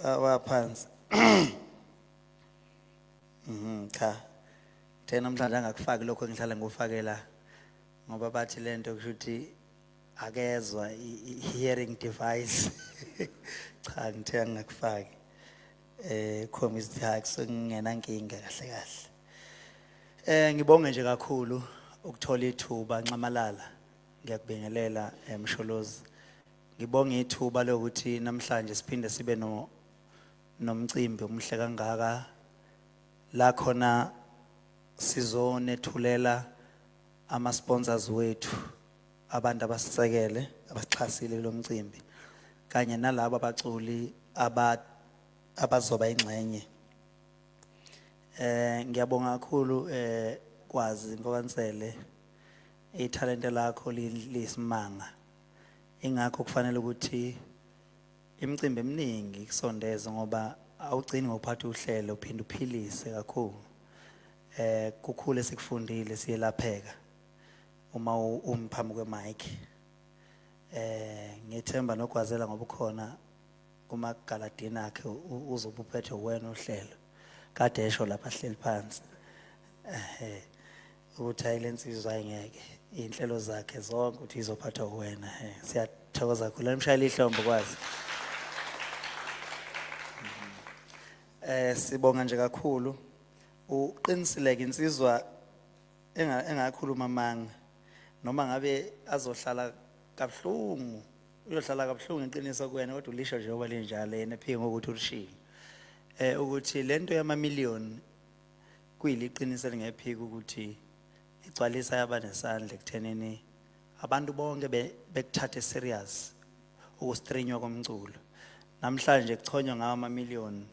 waphansi? Cha. Thina namhlanje angakufaki lokho engihlala ngikufakela ngoba bathi lento kusho ukuthi akezwa i-hearing device. Cha, ngithe angakufaki. Khombisa ukuthi hayi kusengena nkinga kahle kahle. Ngibonge nje kakhulu ukuthola ithuba Nxamalala. Ngiyakubingelela Msholozi. Ngibonge ithuba lokuthi namhlanje siphinde sibe nomcimbi omuhle kangaka la khona sizonethulela ama sponsors wethu, abantu abasisekele, abasixhasile kulomcimbi, kanye nalabo abaculi abazoba ingxenye. Ngiyabonga kakhulu kwazi Mfokansele, ithalente lakho liyisimanga. Ingakho kufanele ukuthi imicimbi eminingi ikusondeze ngoba awugcini ngokuphatha uhlelo, uphinde uphilise kakhulu. Kukhule sikufundile, siyelapheka uma umi phambi kwe-mic. Ngithemba nogwazela ngoba ukhona kumagaladini akhe, uzobe uphethe wena uhlelo. Kade esho lapha ahleli phansi. Ukuthi hayi lensizwa ayingeke, inhlelo zakhe zonke ukuthi izophathwa wena. Siyathokoza kakhulu. Emshayela ihlombe kwazi. Sibonga nje kakhulu. Uqinisileke insizwa engakhuluma amanga noma ngabe azohlala kabuhlungu, uyohlala kabuhlungu iqiniso kuwena, kodwa ulisho nje oba linjalo, yena ephike ngokuthi ulishilo. Ukuthi lento yama million kuyiliqiniso elingephiki ukuthi igcwalisa yaba nesandla ekuthenini abantu bonke bekuthathe serious ukustreamwa komculo. Namhlanje kuchonywa ngawo ama million,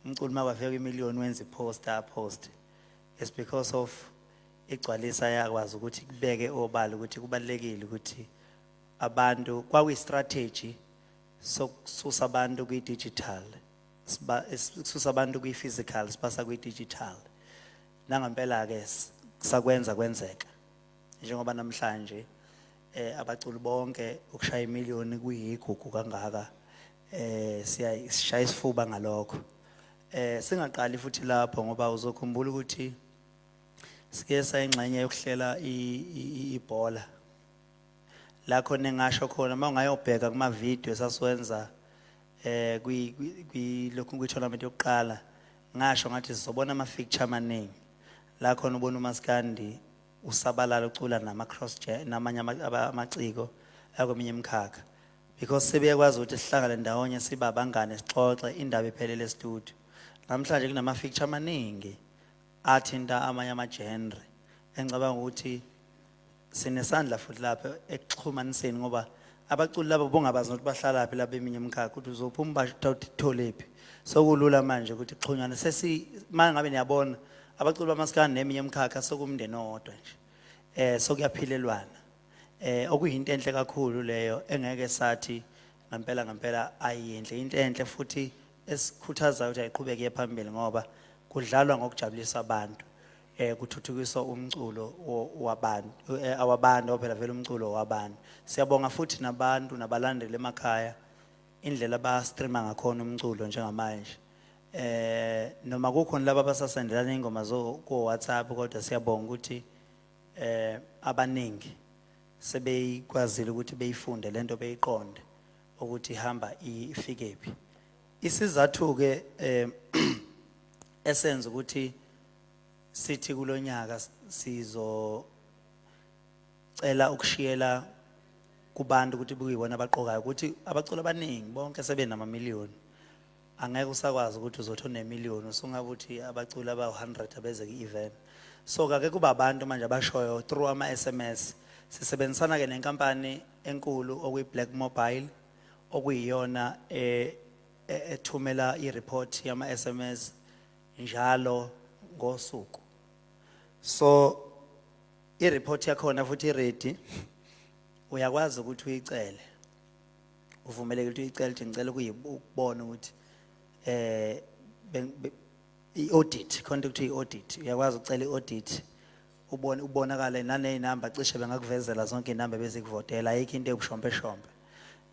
umculo makafika kwimillion wenza iposter, post. It's because of igcwalisa yakwazi ukuthi kubeke obala ukuthi kubalekile ukuthi abantu kwakuyi strategy sokususa abantu kwi digital, susa abantu kwi physical sibasa kwi digital. Nangempela ke sakwenza kwenzeka, njengoba namhlanje abaculi bonke ukushaya imillion kuyigugu kangaka. Siyashaya isifuba ngalokho. Singaqali futhi lapho ngoba uzokhumbula ukuthi sike sayingxenye yokuhlela ibhola la khona engasho khona uma ungayobheka kuma video sasiwenza kwi lokhu kwi tournament yokuqala, ngasho ngathi sizobona ama fixture amaningi la khona ubona uMaskandi usabalala ucula nama cross namanye amaciko akweminye imikhakha, because sebeyakwazi ukuthi sihlangane ndawonye siba abangane sixoxe indaba iphelele e-studio. Namhlanje kunama fixture amaningi athinta amanye ama genre engicabanga ukuthi Sinesandla futhi lapha ekuxhumaniseni ngoba abaculi labo bongabazi nokuthi bahlalaphi lapha eminye imikhakha ukuthi uzophuma batholephi. Sokulula manje ukuthi kuxhunywane sesi mangabe niyabona abaculi bamaskandi neminye imikhakha sokumndeni owodwa nje. Sokuyaphilelwana. Okuyinto enhle kakhulu leyo engeke sathi ngempela ngempela ayinhle, into enhle futhi esikhuthaza ukuthi ayiqhubeke iye phambili ngoba kudlalwa ngokujabulisa abantu. Kuthuthukiswa umculo wabantu, awabantu phela vele umculo wabantu. Siyabonga futhi nabantu nabalandeli emakhaya indlela aba-streama ngakhona umculo njengamanje. Noma kukhona laba abasasendelana ingoma zo ku WhatsApp, kodwa siyabonga ukuthi abaningi sebeyikwazile ukuthi beyifunde lento, beyiqonde ukuthi ihamba ifike phi. Isizathu ke esenza ukuthi sithi kulonyaka sizocela ukushiyela kubantu ukuthi kuyibona abaqokayo, ukuthi abaculi abaningi bonke sebenamamiliyoni, angeke usakwazi ukuthi uzothi unemiliyoni usungabe uthi abaculi abawu-100 abeze ku-event. So kake kuba abantu manje abashoyo through ama-SMS. Sisebenzisana ke nenkampani enkulu okuyi-Black Mobile, okuyiyona ethumela i-report yama-SMS njalo ngosuku. So i-report yakhona futhi i-ready, uyakwazi ukuthi uyicele, uvumelekile ukuthi uyicele ukuthi ngicela ukubona ukuthi i-audit khona, ukuthi i-audit, uyakwazi ukucela i-audit, ubone ubonakale naney'namba, cishe bengakuvezela zonke iy'namba bezikuvotela. Ayikho into ebushompe shompe,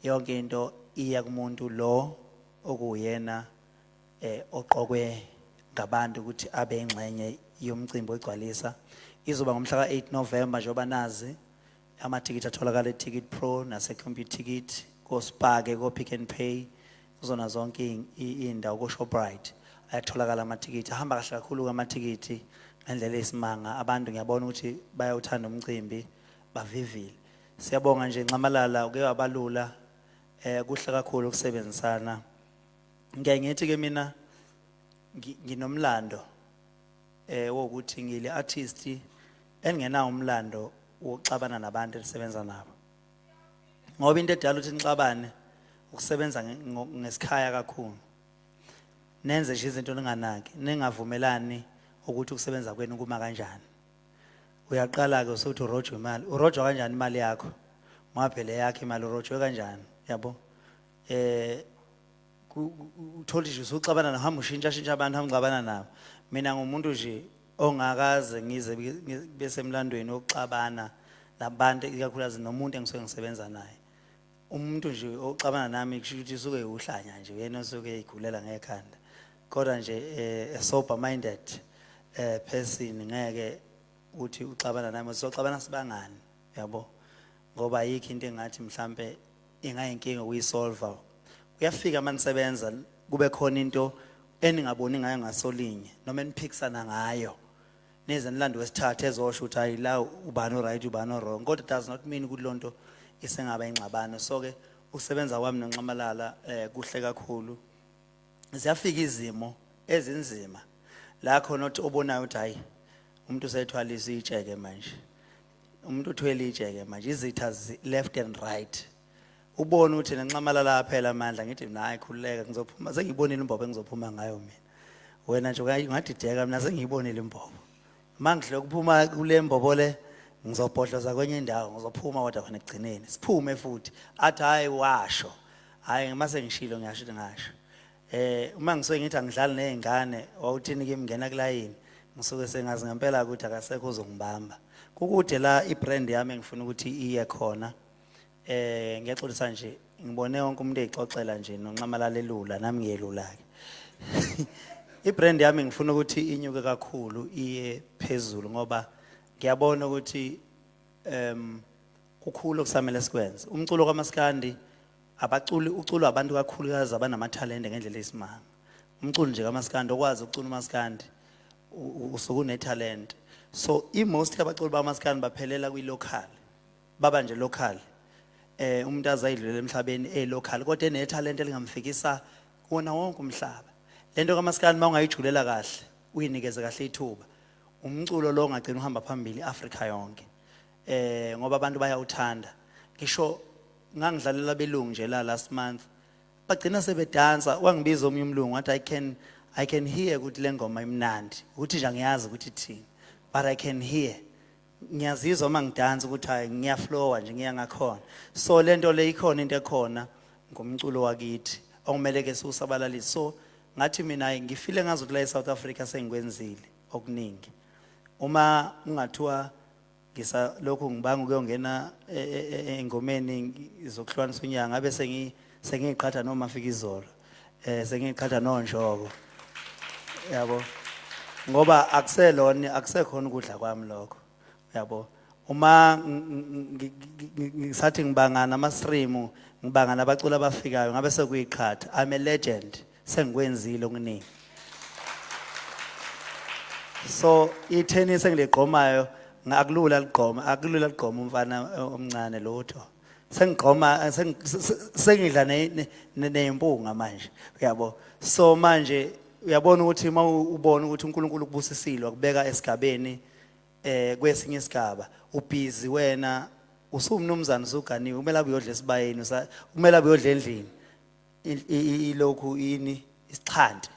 yonke into iya kumuntu lo okuyena oqokwe ngabantu ukuthi abe ingxenye yomcimbi ogcwalisa. Izoba ngomhla ka-8 November njengoba nazi. Amathikithi atholakala e-Ticket Pro nase-Computicket, ko-Spar, ko-Pick n Pay, kuzona zonke iy'ndawo, ko-Shoprite ayatholakala amathikithi. Ahamba kahle kakhulu amathikithi ngendlela eyisimanga. Abantu ngiyabona ukuthi bayawuthanda umcimbi, bavivile. Siyabonga nje Nxamalala, uke wabalula, kuhle kakhulu ukusebenzisana. Ngiyaye ngithi ke mina nginomlando wokuthi ngile artist engenawo umlando wokuxabana nabantu esisebenza nabo, ngoba into edala ukuthi nixabane ukusebenza ngesikhaya kakhulu, nenze nje izinto ninganaki, ningavumelani ukuthi ukusebenza kwenu kuma kanjani. Uyaqala ke usuthi urojwe imali, urojwa kanjani imali yakho? Ngoba phela yakho imali urojwe kanjani, yabo? Uthola nje usuxabana nabo, hamba ushintsha shintsha abantu, hamba uxabana nabo. Mina ngumuntu nje ongakaze ngize bese emlandweni wokuxabana nabantu, ikakhulukazi nomuntu engisuke ngisebenza naye. Umuntu nje oxabana nami kusho ukuthi usuke uhlanya nje, uyena osuke eyigulela ngekhanda. Kodwa nje a sober minded person ngeke uthi uxabana nami, soxabana sibangani, yabo, ngoba ayikho into engathi mhlambe ingayinkinga ukuyisolve. Kuyafika manisebenza kube khona into eningaboni ngayo ngasolinye noma eniphikisana ngayo, nize nilande wesithathu ezosho ukuthi hayi, la ubani o-right, ubani o-wrong, kodwa it does not mean ukuthi lonto isengaba ingxabano. So ke ukusebenza kwami noNxamalala kuhle kakhulu. Ziyafika izimo ezinzima la khona othi obonayo ukuthi hayi, umuntu usethwalisa itsheke manje, umuntu uthwele itsheke manje, izitha left and right, ubone ukuthi nenxamalala phela amandla. Ngithi mina, hayi, khululeka, ngizophuma, sengiyibonile imbobo engizophuma ngayo mina. Wena nje ungadideka, mina sengiyibonile imbobo. Mangidle ukuphuma kule mbobo le, ngizobhodloza kwenye indawo, ngizophuma, kodwa khona ekugcineni siphume futhi. Athi hayi, washo, hayi, mase ngishilo, ngiyasho ukuthi ngasho. Uma ngisuke ngithi angidlali nezingane, wawuthini kimi, ngena kulayini, ngisuke sengazi ngempela ukuthi akasekho uzongibamba. Kukude la ibrand yami engifuna ukuthi iye khona. Ngiyaxolisa nje, ngibone wonke umuntu eyixoxela nje noNxamalala elula, nami ngiyelula ke. Ibrand yami ngifuna ukuthi inyuke kakhulu, iye phezulu, ngoba ngiyabona ukuthi kukhulu okusamele sikwenze. Umculo kaMaskandi, abaculi, uculwa abantu kakhulukazi abanamathalente ngendlela eyisimanga. Umculo nje kaMaskandi, okwazi ukucula uMaskandi usuke unetalent. So i-most yabaculi bamaskandi baphelela kwi-local, baba nje local. Umuntu azayidlulela emhlabeni e-local kodwa enethalente elingamfikisa kuwona wonke umhlaba. Lento kaMaskandi mawungayijulela kahle, uyinikeze kahle ithuba, umculo lo ongagcina uhamba phambili iAfrika yonke. Ngoba abantu bayawuthanda. Ngisho ngangidlalela belungu nje la last month. Bagcina sebedansa, wangibiza omunye umlungu wathi I can hear ukuthi le ngoma imnandi. Ukuthi nje angiyazi ukuthi ithini. But I can hear. Ngiyazizwa uma ngidansa ukuthi hayi, ngiyaflowa nje, ngiya ngakhona. So lento le ikhona, into ekhona ngomculo wakithi okumele ke siwusabalalise. So ngathi mina, hayi, ngifile ngazuthi la eSouth Africa sengikwenzile okuningi. Uma ungathiwa ngisa lokhu ngibanga ukuyongena engomeni zokuhlukanisa unyaka, ngabe sengiqhatha noma fika izolo, sengiqhatha nonjoko, yabo, ngoba akuselona, akusekhona ukudla kwami lokho, yabo. Uma ngisathi ngibangana ama stream, ngibangana abaculi abafikayo, ngabe sekuyiqhatha. I'm a legend, sengikwenzile okuningi. So itennis engiligqomayo akulula ligqoma, akulula ligqoma umfana omncane lutho. Sengigqoma, sengidla neyimpunga manje, uyabo. So manje uyabona ukuthi uma ubona ukuthi uNkulunkulu ukubusisile, wakubeka esigabeni, kwesinye isigaba, ubhizi wena usumnumzana, usuganiwe, kumele abe uyodla esibayeni, kumele abe uyodla endlini. Ilokhu ini isixhanti,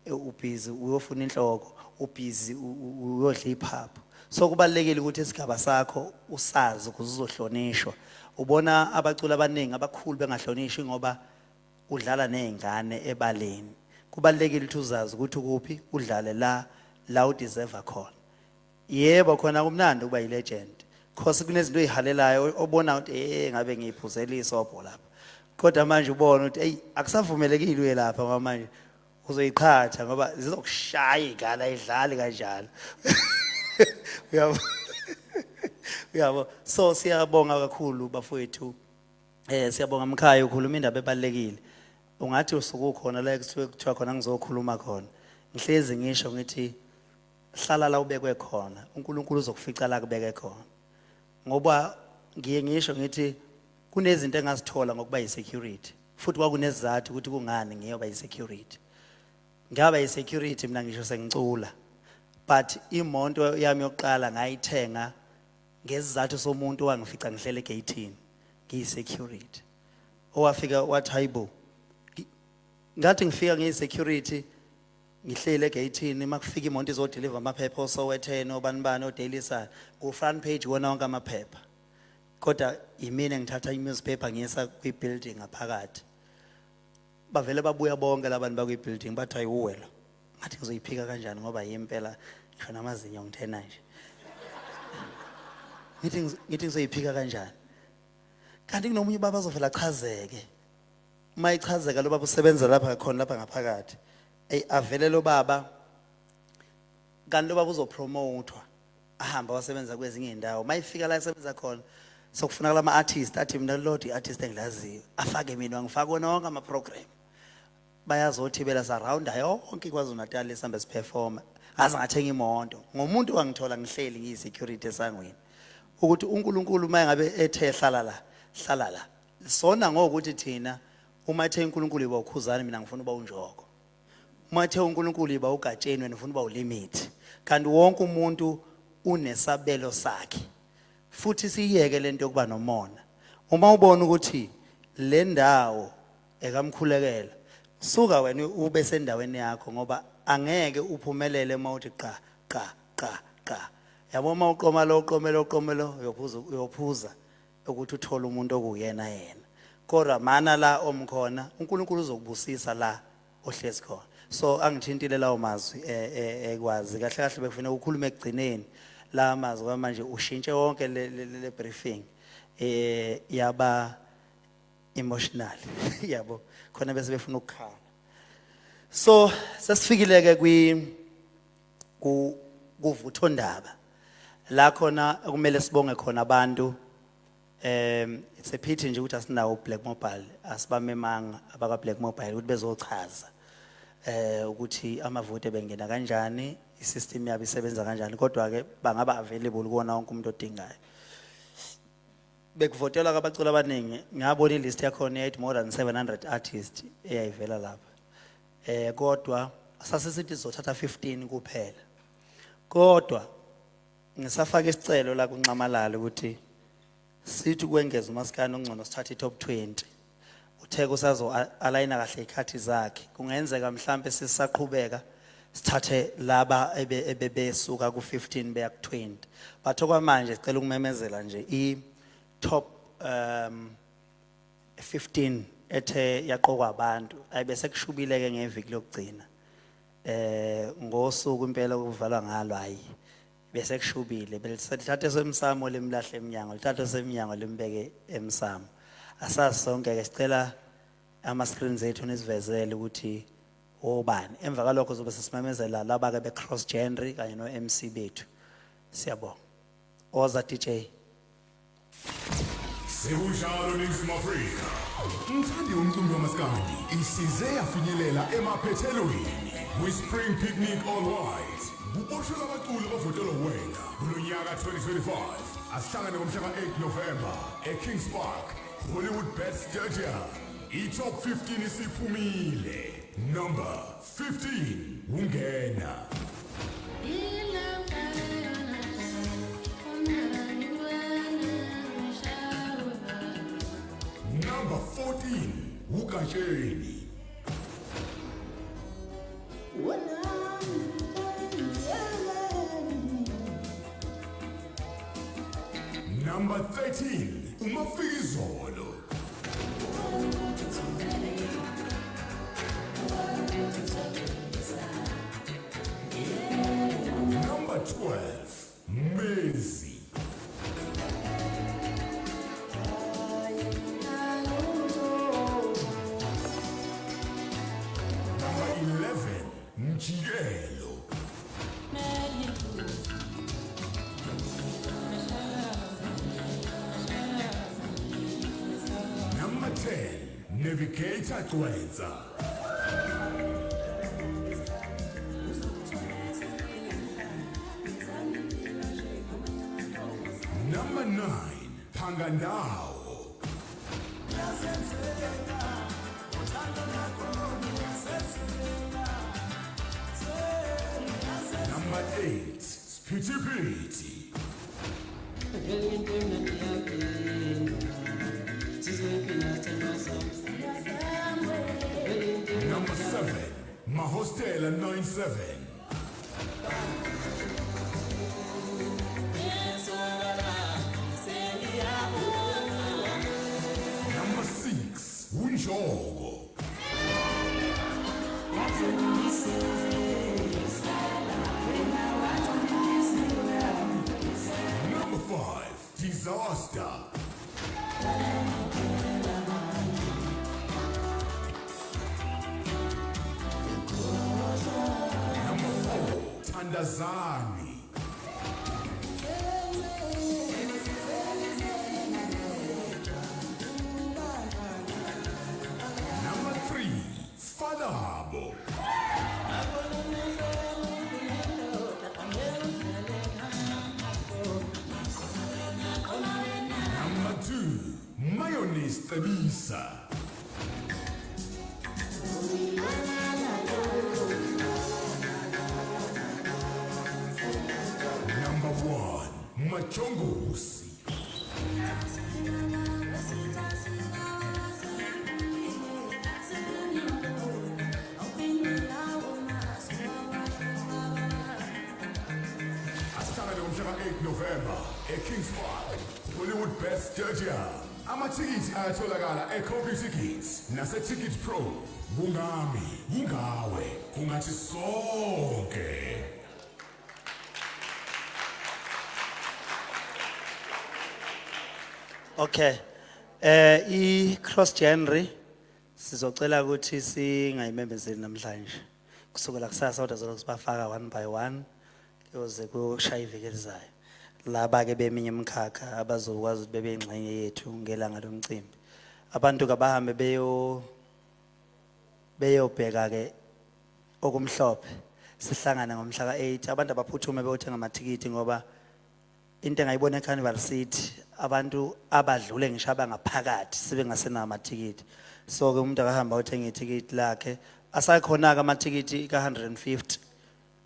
ubhizi uyofuna inhloko, ubhizi uyodla iphaphu. So kubalekile ukuthi isigaba sakho usazi ukuze uzohlonishwa. Ubona abaculi abaningi abakhulu bengahlonishwi ngoba udlala nezingane ebaleni. Kubalekile ukuthi uzazi ukuthi ukuphi, udlale la la udeserve khona. Yebo, khona kumnandi ukuba yilegend, cause kunezinto ozihalelayo obona ukuthi ngabe ngiyiphuzela isobho lapha, kodwa manje ubona ukuthi hey, akusavumelekile uye lapha, ngoba manje uzoyiqhatha, ngoba zizokushaya igala, idlali kanjalo, uyabo, uyabo. So siyabonga kakhulu bafowethu, siyabonga mkhaya, ukhuluma indaba ebalekile. Ungathi usuku khona la ekuthiwa khona ngizokhuluma khona, ngihlezi ngisho ngithi hlala la ubekwe khona, uNkulunkulu uzokufica la kubeke khona. Ngoba ngiye ngisho ngithi kunezinto engazithola ngokuba yisecurity, futhi kwakunesizathu ukuthi kungani ngiyoba yisecurity. Ngaba yisecurity mina ngisho sengicula, but imoto yami yokuqala ngayithenga ngesizathu somuntu owangifica ngihlele egate ngiyisecurity, owafika wathi, "Hayibo." Ngathi ngifika ngiyisecurity, ngihlele egate, makufika imoto izodeliver amaphepha oSowetan, obani bani, oDaily Sun, ku front page wona wonke amaphepha, kodwa yimina engithatha i-newspaper ngiyisa kwi-building ngaphakathi. Bavele babuya bonke labantu bakwi-building, bathi, "Ayiwuwe lo." Ngathi ngizoyiphika kanjani, ngoba yimpela, ngisho namazinyo ngithena nje. Ngithi ngizoyiphika kanjani, kanti kunomunye ubaba azovela achazeke. Uma ichazeka lo baba usebenza lapha khona lapha ngaphakathi, ey, avele lo baba. Kanti lo baba uzopromothwa, ahamba wasebenza kwezinye indawo. Mayifika la esebenza khona, sokufunakala ama-artist, athi mina lodwa i-artist engilaziyo, afake mina, wangifaka wona wonke ama-program. Bayazothibela sarounda yonke iKwaZulu Natal, sihambe siperforma, ngaze ngathenga imoto ngomuntu wangithola ngihleli ngiyi-security esangweni. Ukuthi uNkulunkulu uma ngabe ethe hlala la, hlala la. Sona ngokuthi thina uma ethe uNkulunkulu iba uKhuzani, mina ngifuna uba uNjoko. Uma ethe uNkulunkulu iba uGatsheni, wena ufuna uba uLimit. Kanti wonke umuntu unesabelo sakhe. Futhi siyeke lento yokuba nomona. Uma ubona ukuthi le ndawo ekamkhulekela, suka wena ube sendaweni yakho, ngoba angeke uphumelele uma uthi qa qa qa qa, yabo. Uma uqoma lo, uqome lo, uqome lo, uyophuza, uyophuza ukuthi uthole umuntu okuyena yena. Kodwa mana la omkhona, uNkulunkulu uzokubusisa la ohlezi khona. So angithintile lawo mazwi, ekwazi kahle kahle bekufanele ukhulume ekugcineni la mazwi. Kwamanje ushintshe wonke le briefing, yaba emotional, yabo, khona bese befuna ukukhala. So sesifikile ke kwi ku kuvuthondaba la khona okumele sibonge khona abantu. It's a pity nje ukuthi asinawo Black Mobile, asibamemanga abaka Black Mobile ukuthi bezochaza ukuthi amavoti bengena kanjani, isystem yabo isebenza kanjani, kodwa ke bangaba available kuwona wonke umuntu odingayo. Bekuvotelwa abaculi abaningi, ngabona ilist yakhona yayithi more than 700 artists eyayivela lapha, kodwa sasisithi sizothatha 15 kuphela. Kodwa Ngisafaka isicelo la kuNxamalala ukuthi sithi kwengeza umaskandi ongcono sithathe i-top 20. Uthe kusazo alayina kahle ikhathi zakhe. Kungenzeka mhlambe sisaqhubeka sithathe laba ebebesuka ku-15 beya ku-20. But okwamanje sicela ukumemezela nje i-top 15 ethe yaqokwa abantu ayibese kushubile ke ngeviki lokugcina. Ngosuku impela okuvalwa ngalo, hayi, bese kushubile, belithathe semsamo limlahle eminyango, lithathe seminyango limbeke emsamo. Asazi sonke ke, sicela ama screens ethu nisivezele ukuthi obani. Emva kwalokho zobe sesimemezela laba ke be cross genre kanye no MC bethu. Siyabonga. Oza DJ. Sekunjalo, Ningizimu Afrika. Mthandi womculo wamaskandi, isize yafinyelela emaphethelweni. Kwi-Spring Picnic All White. Kuboshwe abaculi abavotelwa wena kulonyaka 2025. Asihlangane ngomhla ka-8 November eKings Park, Hollywood Bet Stadium. I-top 15 isiphumile. Number 15, ungena. Number 14, uGatsheni. Number 13, uMafikizolo. Number 12, Mezi. Number 11, Mjikelo. Number 10, Navigator Gwenza. Number 9, Phangandawo. Number 8, Sphithiphithi. Number 7, Mahostela 97. Number 6, Unjogo. Number 5, Disaster. Number 4, Tandazani. Number 3, Fadabo. Number 2, Mayonnaise Tabisa. Number 1, Machongosi. Asihlangane ngomhla ka-8 November eKings Park, Hollywood Best Stadium. Amathikithi ayatholakala eComputickets nase-Ticket Pro. Kungami, kungawe, kungathi sonke. Okay. I cross genre sizocela ukuthi singayimemezeli namhlanje. Kusukela kusasa kodwa zolokhu sibafaka one by one kuyoze kuyoshaya iviki elizayo. Laba ke beminye imikhakha abazokwazi ukuthi bebe ingxenye yethu ngelanga lomcimbi. Abantu kabahambe beyobheka ke okumhlophe, sihlangane ngomhla ka8. Abantu abaphuthume beyothenga amathikithi ngoba into engayibona eCarnival City, abantu abadlule ngisho abangaphakathi sibe ngasenawo amathikithi. So ke umuntu akahamba othenga ithikithi lakhe. Asakhona ke amathikithi ka150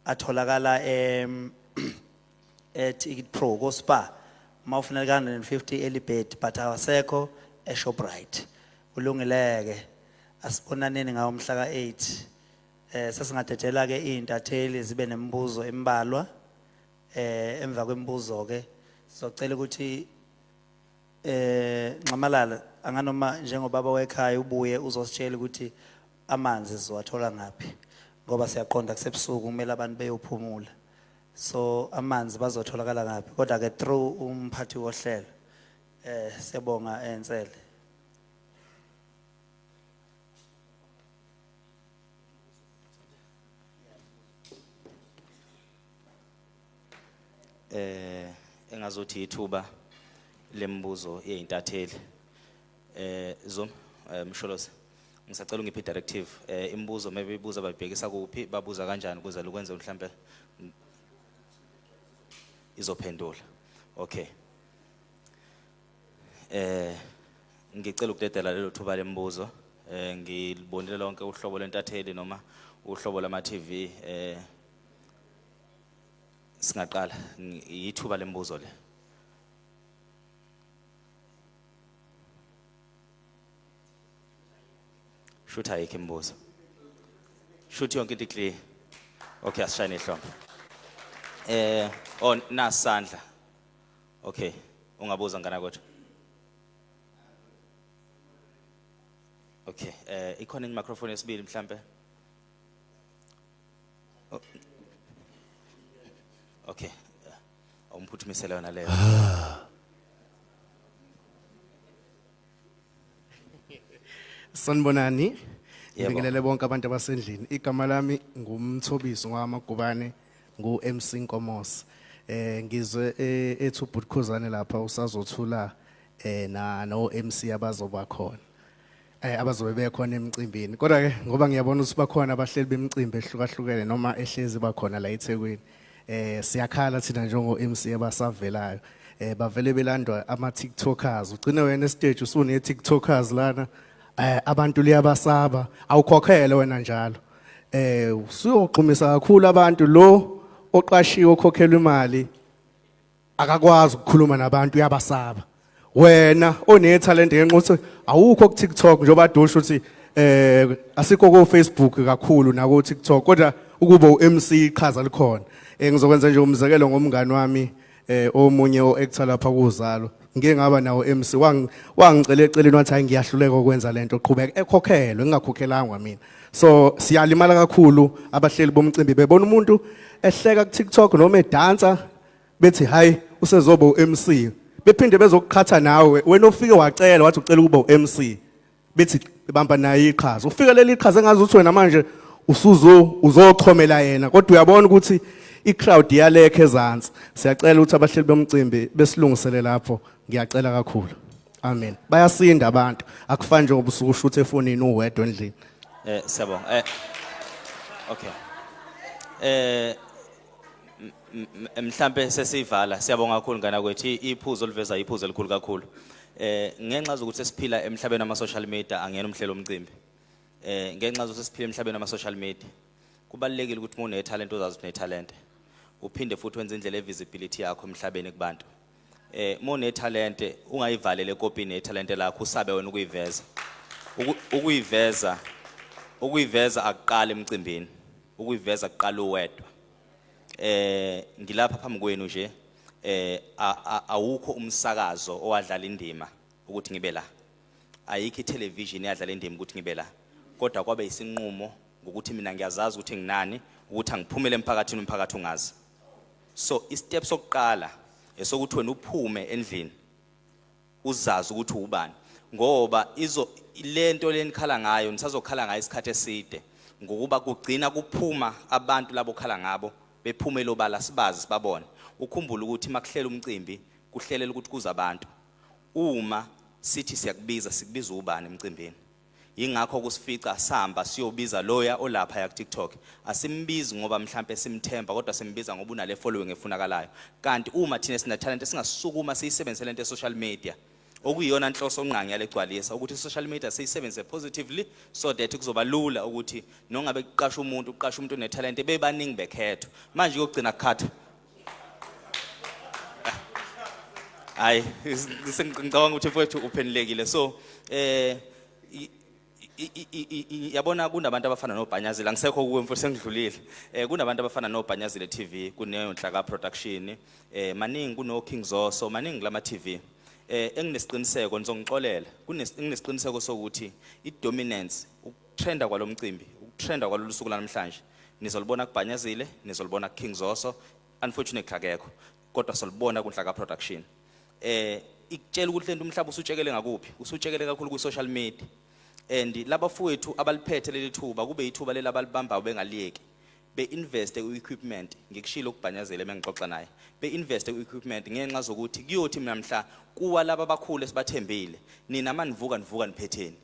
atholakala em e-Ticket Pro ko Spar mawufuna ka 150 early bird but awasekho eShoprite. Kulungileke asibonaneni ngawo mhla ka8. Sesingadedela ke izintatheli zibe nemibuzo embalwa. Emva kwemibuzo ke sizocela ukuthi Nxamalala anganoma njengobaba wekhaya ubuye uzositshela ukuthi amanzi sizowathola ngapi ngoba siyaqonda kusebusuku kumele abantu beyophumula, so amanzi bazotholakala ngapi, kodwa ke through umphathi wohlelo. Siyabonga ensele. Engazothi ithuba lembuzo yeintatheli. Zoom Msholozi, ngisacela ungiphe directive, imibuzo maybe ibuza bayibhekisa kuphi, babuza kanjani ukuze lokwenze mhlambe izophendula. Okay, ngicela ukudedela lelo thuba lembuzo. Ngilibonile lonke uhlobo lwentatheli noma uhlobo lama TV. Singaqala ithuba lembuzo le. Shuthi ayikho imibuzo, shuthi yonke into clear. Okay, asishayine ihlombe. Oh, nasandla. Okay, ungabuza ngana kodwa. Okay, ikhona i microphone yesibili mhlambe? Oh. Okay, awumphuthumisele yona leyo. Sanibonani. Yebo. Ngibingelele bonke abantu abasendlini. Igama lami nguMthobiso ngwamagubane, ngu MC Nkomose. Ngizwe ethu Bhutkuzane lapha usazothula na no MC abazoba khona. Abazobe bekhona emcimbini. Kodwa ke ngoba ngiyabona ukuthi bakhona abahleli bemicimbi ehlukahlukene noma ehlezi bakhona la eThekwini. Siyakhala thina njengo MC abasavelayo. Bavele belandwa ama TikTokers. Ugcine wena stage usune TikTokers lana. Abantu liyabasaba, awukhokhele wena njalo. Usuyoxhumisa kakhulu abantu, lo oqashiwe okhokhelwa imali akakwazi ukukhuluma nabantu, uyabasaba. Wena one talent ngenxa ukuthi awukho ku TikTok, njengoba dosho ukuthi asikho ko Facebook kakhulu nako TikTok, kodwa ukuba uMC iqhaza likhona. Ngizokwenza nje umzekelo ngomngani wami, omunye oactor lapha kuzalo. Ngike ngaba nawo MC, wangicela eceleni wathi, "Hayi, ngiyahluleka ukwenza lento." Qhubeka ekhokhelwe, ngingakhokhelangwa mina. So siyalimala kakhulu, abahleli bomcimbi bebona umuntu ehleka ku TikTok noma edansa, bethi, "Hayi, usezoba uMC." Bephinde bezokuqhatha nawe wena ofike wacela wathi ucela ukuba uMC, bethi bamba naye iqhaza, ufike leli iqhaza engazi ukuthi wena manje usuzo uzochomela yena, kodwa uyabona ukuthi icrowd iyalekha ezansi. Siyacela ukuthi abahleli bomcimbi besilungisele lapho, ngiyacela kakhulu, amen. Bayasinda abantu, akufani njengoba usuke ushuthe efonini uwedwa endlini. Siyabonga. Okay. Mhlambe sesivala. Siyabonga kakhulu ngana kwethu. Iphuzo oliveza iphuzo elikhulu kakhulu. Ngenxa zokuthi sesiphila emhlabeni ama social media, angena umhlelo omcimbi. Ngenxa zokuthi sesiphila emhlabeni ama social media, kubalekile ukuthi uma une talent uzazi ukuthi une talent. Uphinde futhi wenze indlela evisibility yakho emhlabeni kubantu. Uma une talent ungayivalele ekopini yetalent lakho, usabe wena ukuyiveza. Ukuyiveza akuqala emcimbini. Ukuyiveza kuqala uwedwa. Ngilapha phambi kwenu nje, awukho umsakazo owadlala indima ukuthi ngibe la. Ayikho itelevision eyadlala indima ukuthi ngibe la. Kodwa kwabe isinqumo ngokuthi mina ngiyazazi ukuthi nginani, ukuthi angiphumele emphakathini, umphakathi ungazi. So istep sokuqala esokuthi wena uphume endlini uzazi ukuthi ubani, ngoba izo lento lenikhala ngayo nisazokhala ngayo isikhathi eside, ngokuba kugcina kuphuma abantu labo khala ngabo bephume lobala, sibazi, sibabone. Ukhumbule ukuthi makuhlela umcimbi kuhlelela ukuthi kuze abantu. Uma sithi siyakubiza, sikubiza ubani emcimbini? Ingakho kusifica sihamba siyobiza loya olapha ya TikTok. Asimbizi ngoba mhlambe simthemba, kodwa simbiza ngoba unale following efunakalayo. Kanti uma thina sina talent singasukuma siyisebenzise lento e social media, okuyiyona nhloso ngqangi yalegcwalisa, ukuthi social media siyisebenzise positively so that kuzoba lula ukuthi nongabe kuqasha umuntu, uqasha umuntu onetalent, bebaningi bekhethwa. Manje kuyogcina kukhathwa. Hayi, sengicabanga ukuthi mfowethu uphendulekile. So yabona kunabantu abafana noBhanyazile, angisekho kuwe mfowethu, sengidlulile. Kunabantu abafana noBhanyazile TV, kuneNhlaka Production, maningi, kuno King Zoso, maningi lama TV. Enginesiqiniseko, nizongixolela, nginesiqiniseko sokuthi i-dominance, ukutrenda kwalomcimbi, ukutrenda kwalolu suku lanamhlanje, nizolibona kuBhanyazile, nizolibona kuKing Zoso. Unfortunately akekho, kodwa solibona kuNhlaka Production. Ikutshela ukuthi lento umhlaba usutshekele ngakuphi, usutshekele kakhulu ku social media, and labafowethu abaliphethe leli thuba, kube ithuba leli abalibambayo, bengaliyeki, be-investe ku-equipment. Ngikushilo ukubhanyazela emengixoxa naye, be-investe ku-equipment ngenxa zokuthi kuyothi mina mhla kuwa laba abakhulu esibathembile, nina manivuka, nivuka niphetheni,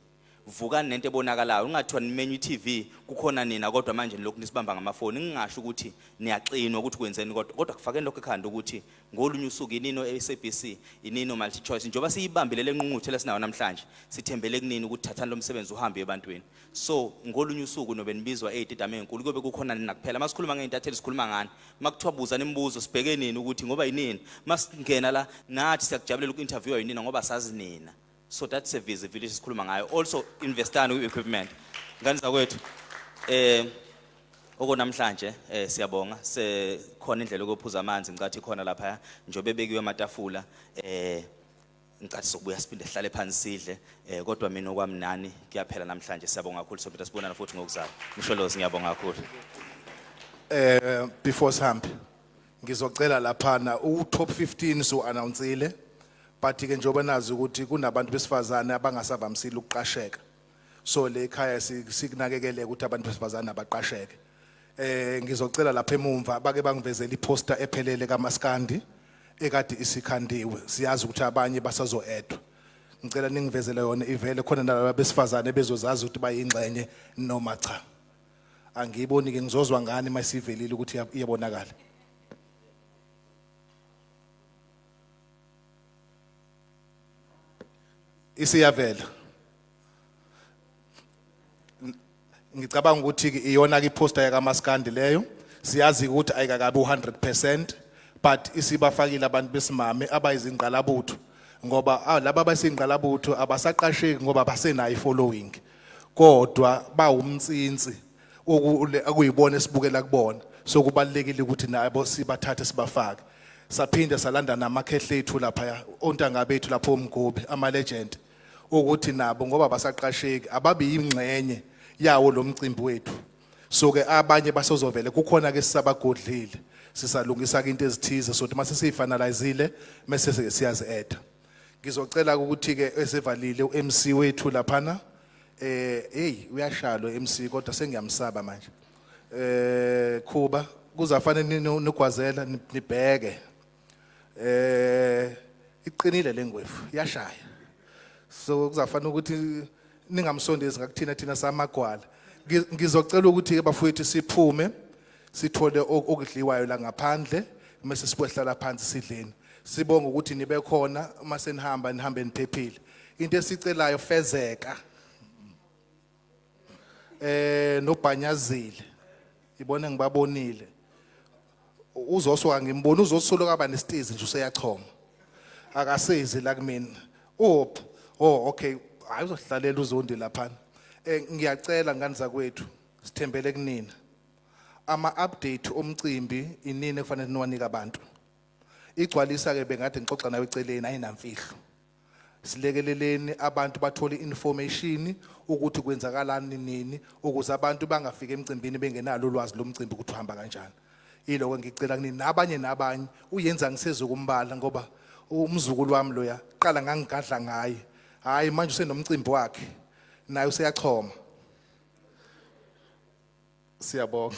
vukani nento ebonakalayo. Ungathiwa nimenyu i-TV kukhona nina, kodwa manje nilokhu nisibamba ngamafoni. Ngingasho ukuthi niyaxinwa ukuthi kwenzeni, kodwa kufakeni lokho ekhanda ukuthi ngolunye usuku inino SABC, inino Multi Choice, njengoba siyibambile lenqunquthela esinayo namhlanje, sithembele kunini ukuthi thathani lo msebenzi uhambe ebantwini. So ngolunye usuku nobe nibizwa ey'tedame ey'nkulu, kuyobe kukhona nina kuphela. Masikhuluma ngey'ntatheli, sikhuluma ngani? Makuthiwa buzani imibuzo, sibheke nini ukuthi ngoba yinini masingena la, nathi siyakujabulela uku-interviewa yinina ngoba sazi nina. So that's a visibility sikhuluma ngayo. Also investani kwi-equipment, ngane zakwethu. Okonamhlanje siyabonga, sekhona indlela yokuphuza amanzi, ngicathi khona lapha njobe bekiwe amatafula. Ngicathi sokubuya siphinde sihlale phansi sidle, kodwa mina okwami nani kuyaphela namhlanje. Siyabonga kakhulu, sophinde sibonana futhi ngokuzayo. Msholozi, ngiyabonga kakhulu. Before sihambe, ngizocela laphana u top 15 so announceile, but ke njengoba nazi ukuthi kunabantu besifazane abangasavamisile ukuqasheka, so le ekhaya sikunakekele ukuthi abantu besifazane abaqasheke. Ngizocela lapha emumva bake bangivezele iposter ephelele kaMaskandi ekade isikhandiwe. Siyazi ukuthi abanye basazo-addwa. Ngicela ningivezele yona ivele khona nalaba besifazane bezozazi ukuthi bayingxenye noma cha. Angiyiboni ke, ngizozwa ngani masivelile ukuthi iyabonakala. Isiyavela. Ngicabanga ukuthi ke iyona ke iposter yakaMaskandi leyo. Siyazi ukuthi ayikakabi u100%, but isibafakile abantu besimame abayizingqalabutho, ngoba laba abayizingqalabutho abasaqasheki ngoba basenayo ifollowing, kodwa bawumtsinsi okuyibona esibukela kubona. So kubalekile ukuthi nabo sibathathe sibafake. Saphinde salanda namakhehle ethu lapha, ontanga bethu lapho, omgobi, ama legend, ukuthi nabo ngoba basaqasheki ababe yingxenye yawo lo mcimbi wethu. So ke abanye basozovele kukhona ke, sisabagodlile, sisalungisa ke into ezithize, so mase siyifinalizile mase siyazi add. Ngizocela ukuthi ke esevalile uMC wethu laphana. Hey, uyashaya lo MC, kodwa sengiyamsaba manje. Khuba kuzafanele nigwazela nibheke. Iqinile lengwefu, iyashaya, so kuzafanele ukuthi ningamsondezi ngakuthina, thina samagwala. Ngizocela ukuthi ke bafowethu siphume sithole okudliwayo la ngaphandle, mase sibuye phansi sidleni. Sibonga ukuthi nibe khona. Uma senihamba, nihambe niphephile. Into esicelayo, fezeka nobhanyazile, ibone ngibabonile. Uzosuka ngimbona, uzosuka kaba nesitizi nje, useyachoma, akasezi la kumina. Oh, okay, hayi, uzohlalela uzondi laphana. Ngiyacela ngani zakwethu, sithembele kunina. Ama update omcimbi inini ekufanele niwanike abantu? Igcwalisa ke, bengathi ngixoxa nawe eceleni, ayinamfihlo. Silekeleleni abantu bathole information ukuthi kwenzakalani nini, ukuze abantu bangafika emcimbini bengenalo ulwazi lomcimbi ukuthi uhamba kanjani. Yiloko ngicela kunini, nabanye nabanye. Uyenza ngisezukumbala ngoba umzukulu wami loya, qala ngangigadla ngaye, hayi, manje usenomcimbi wakhe naye, useyachoma. Siyabonga.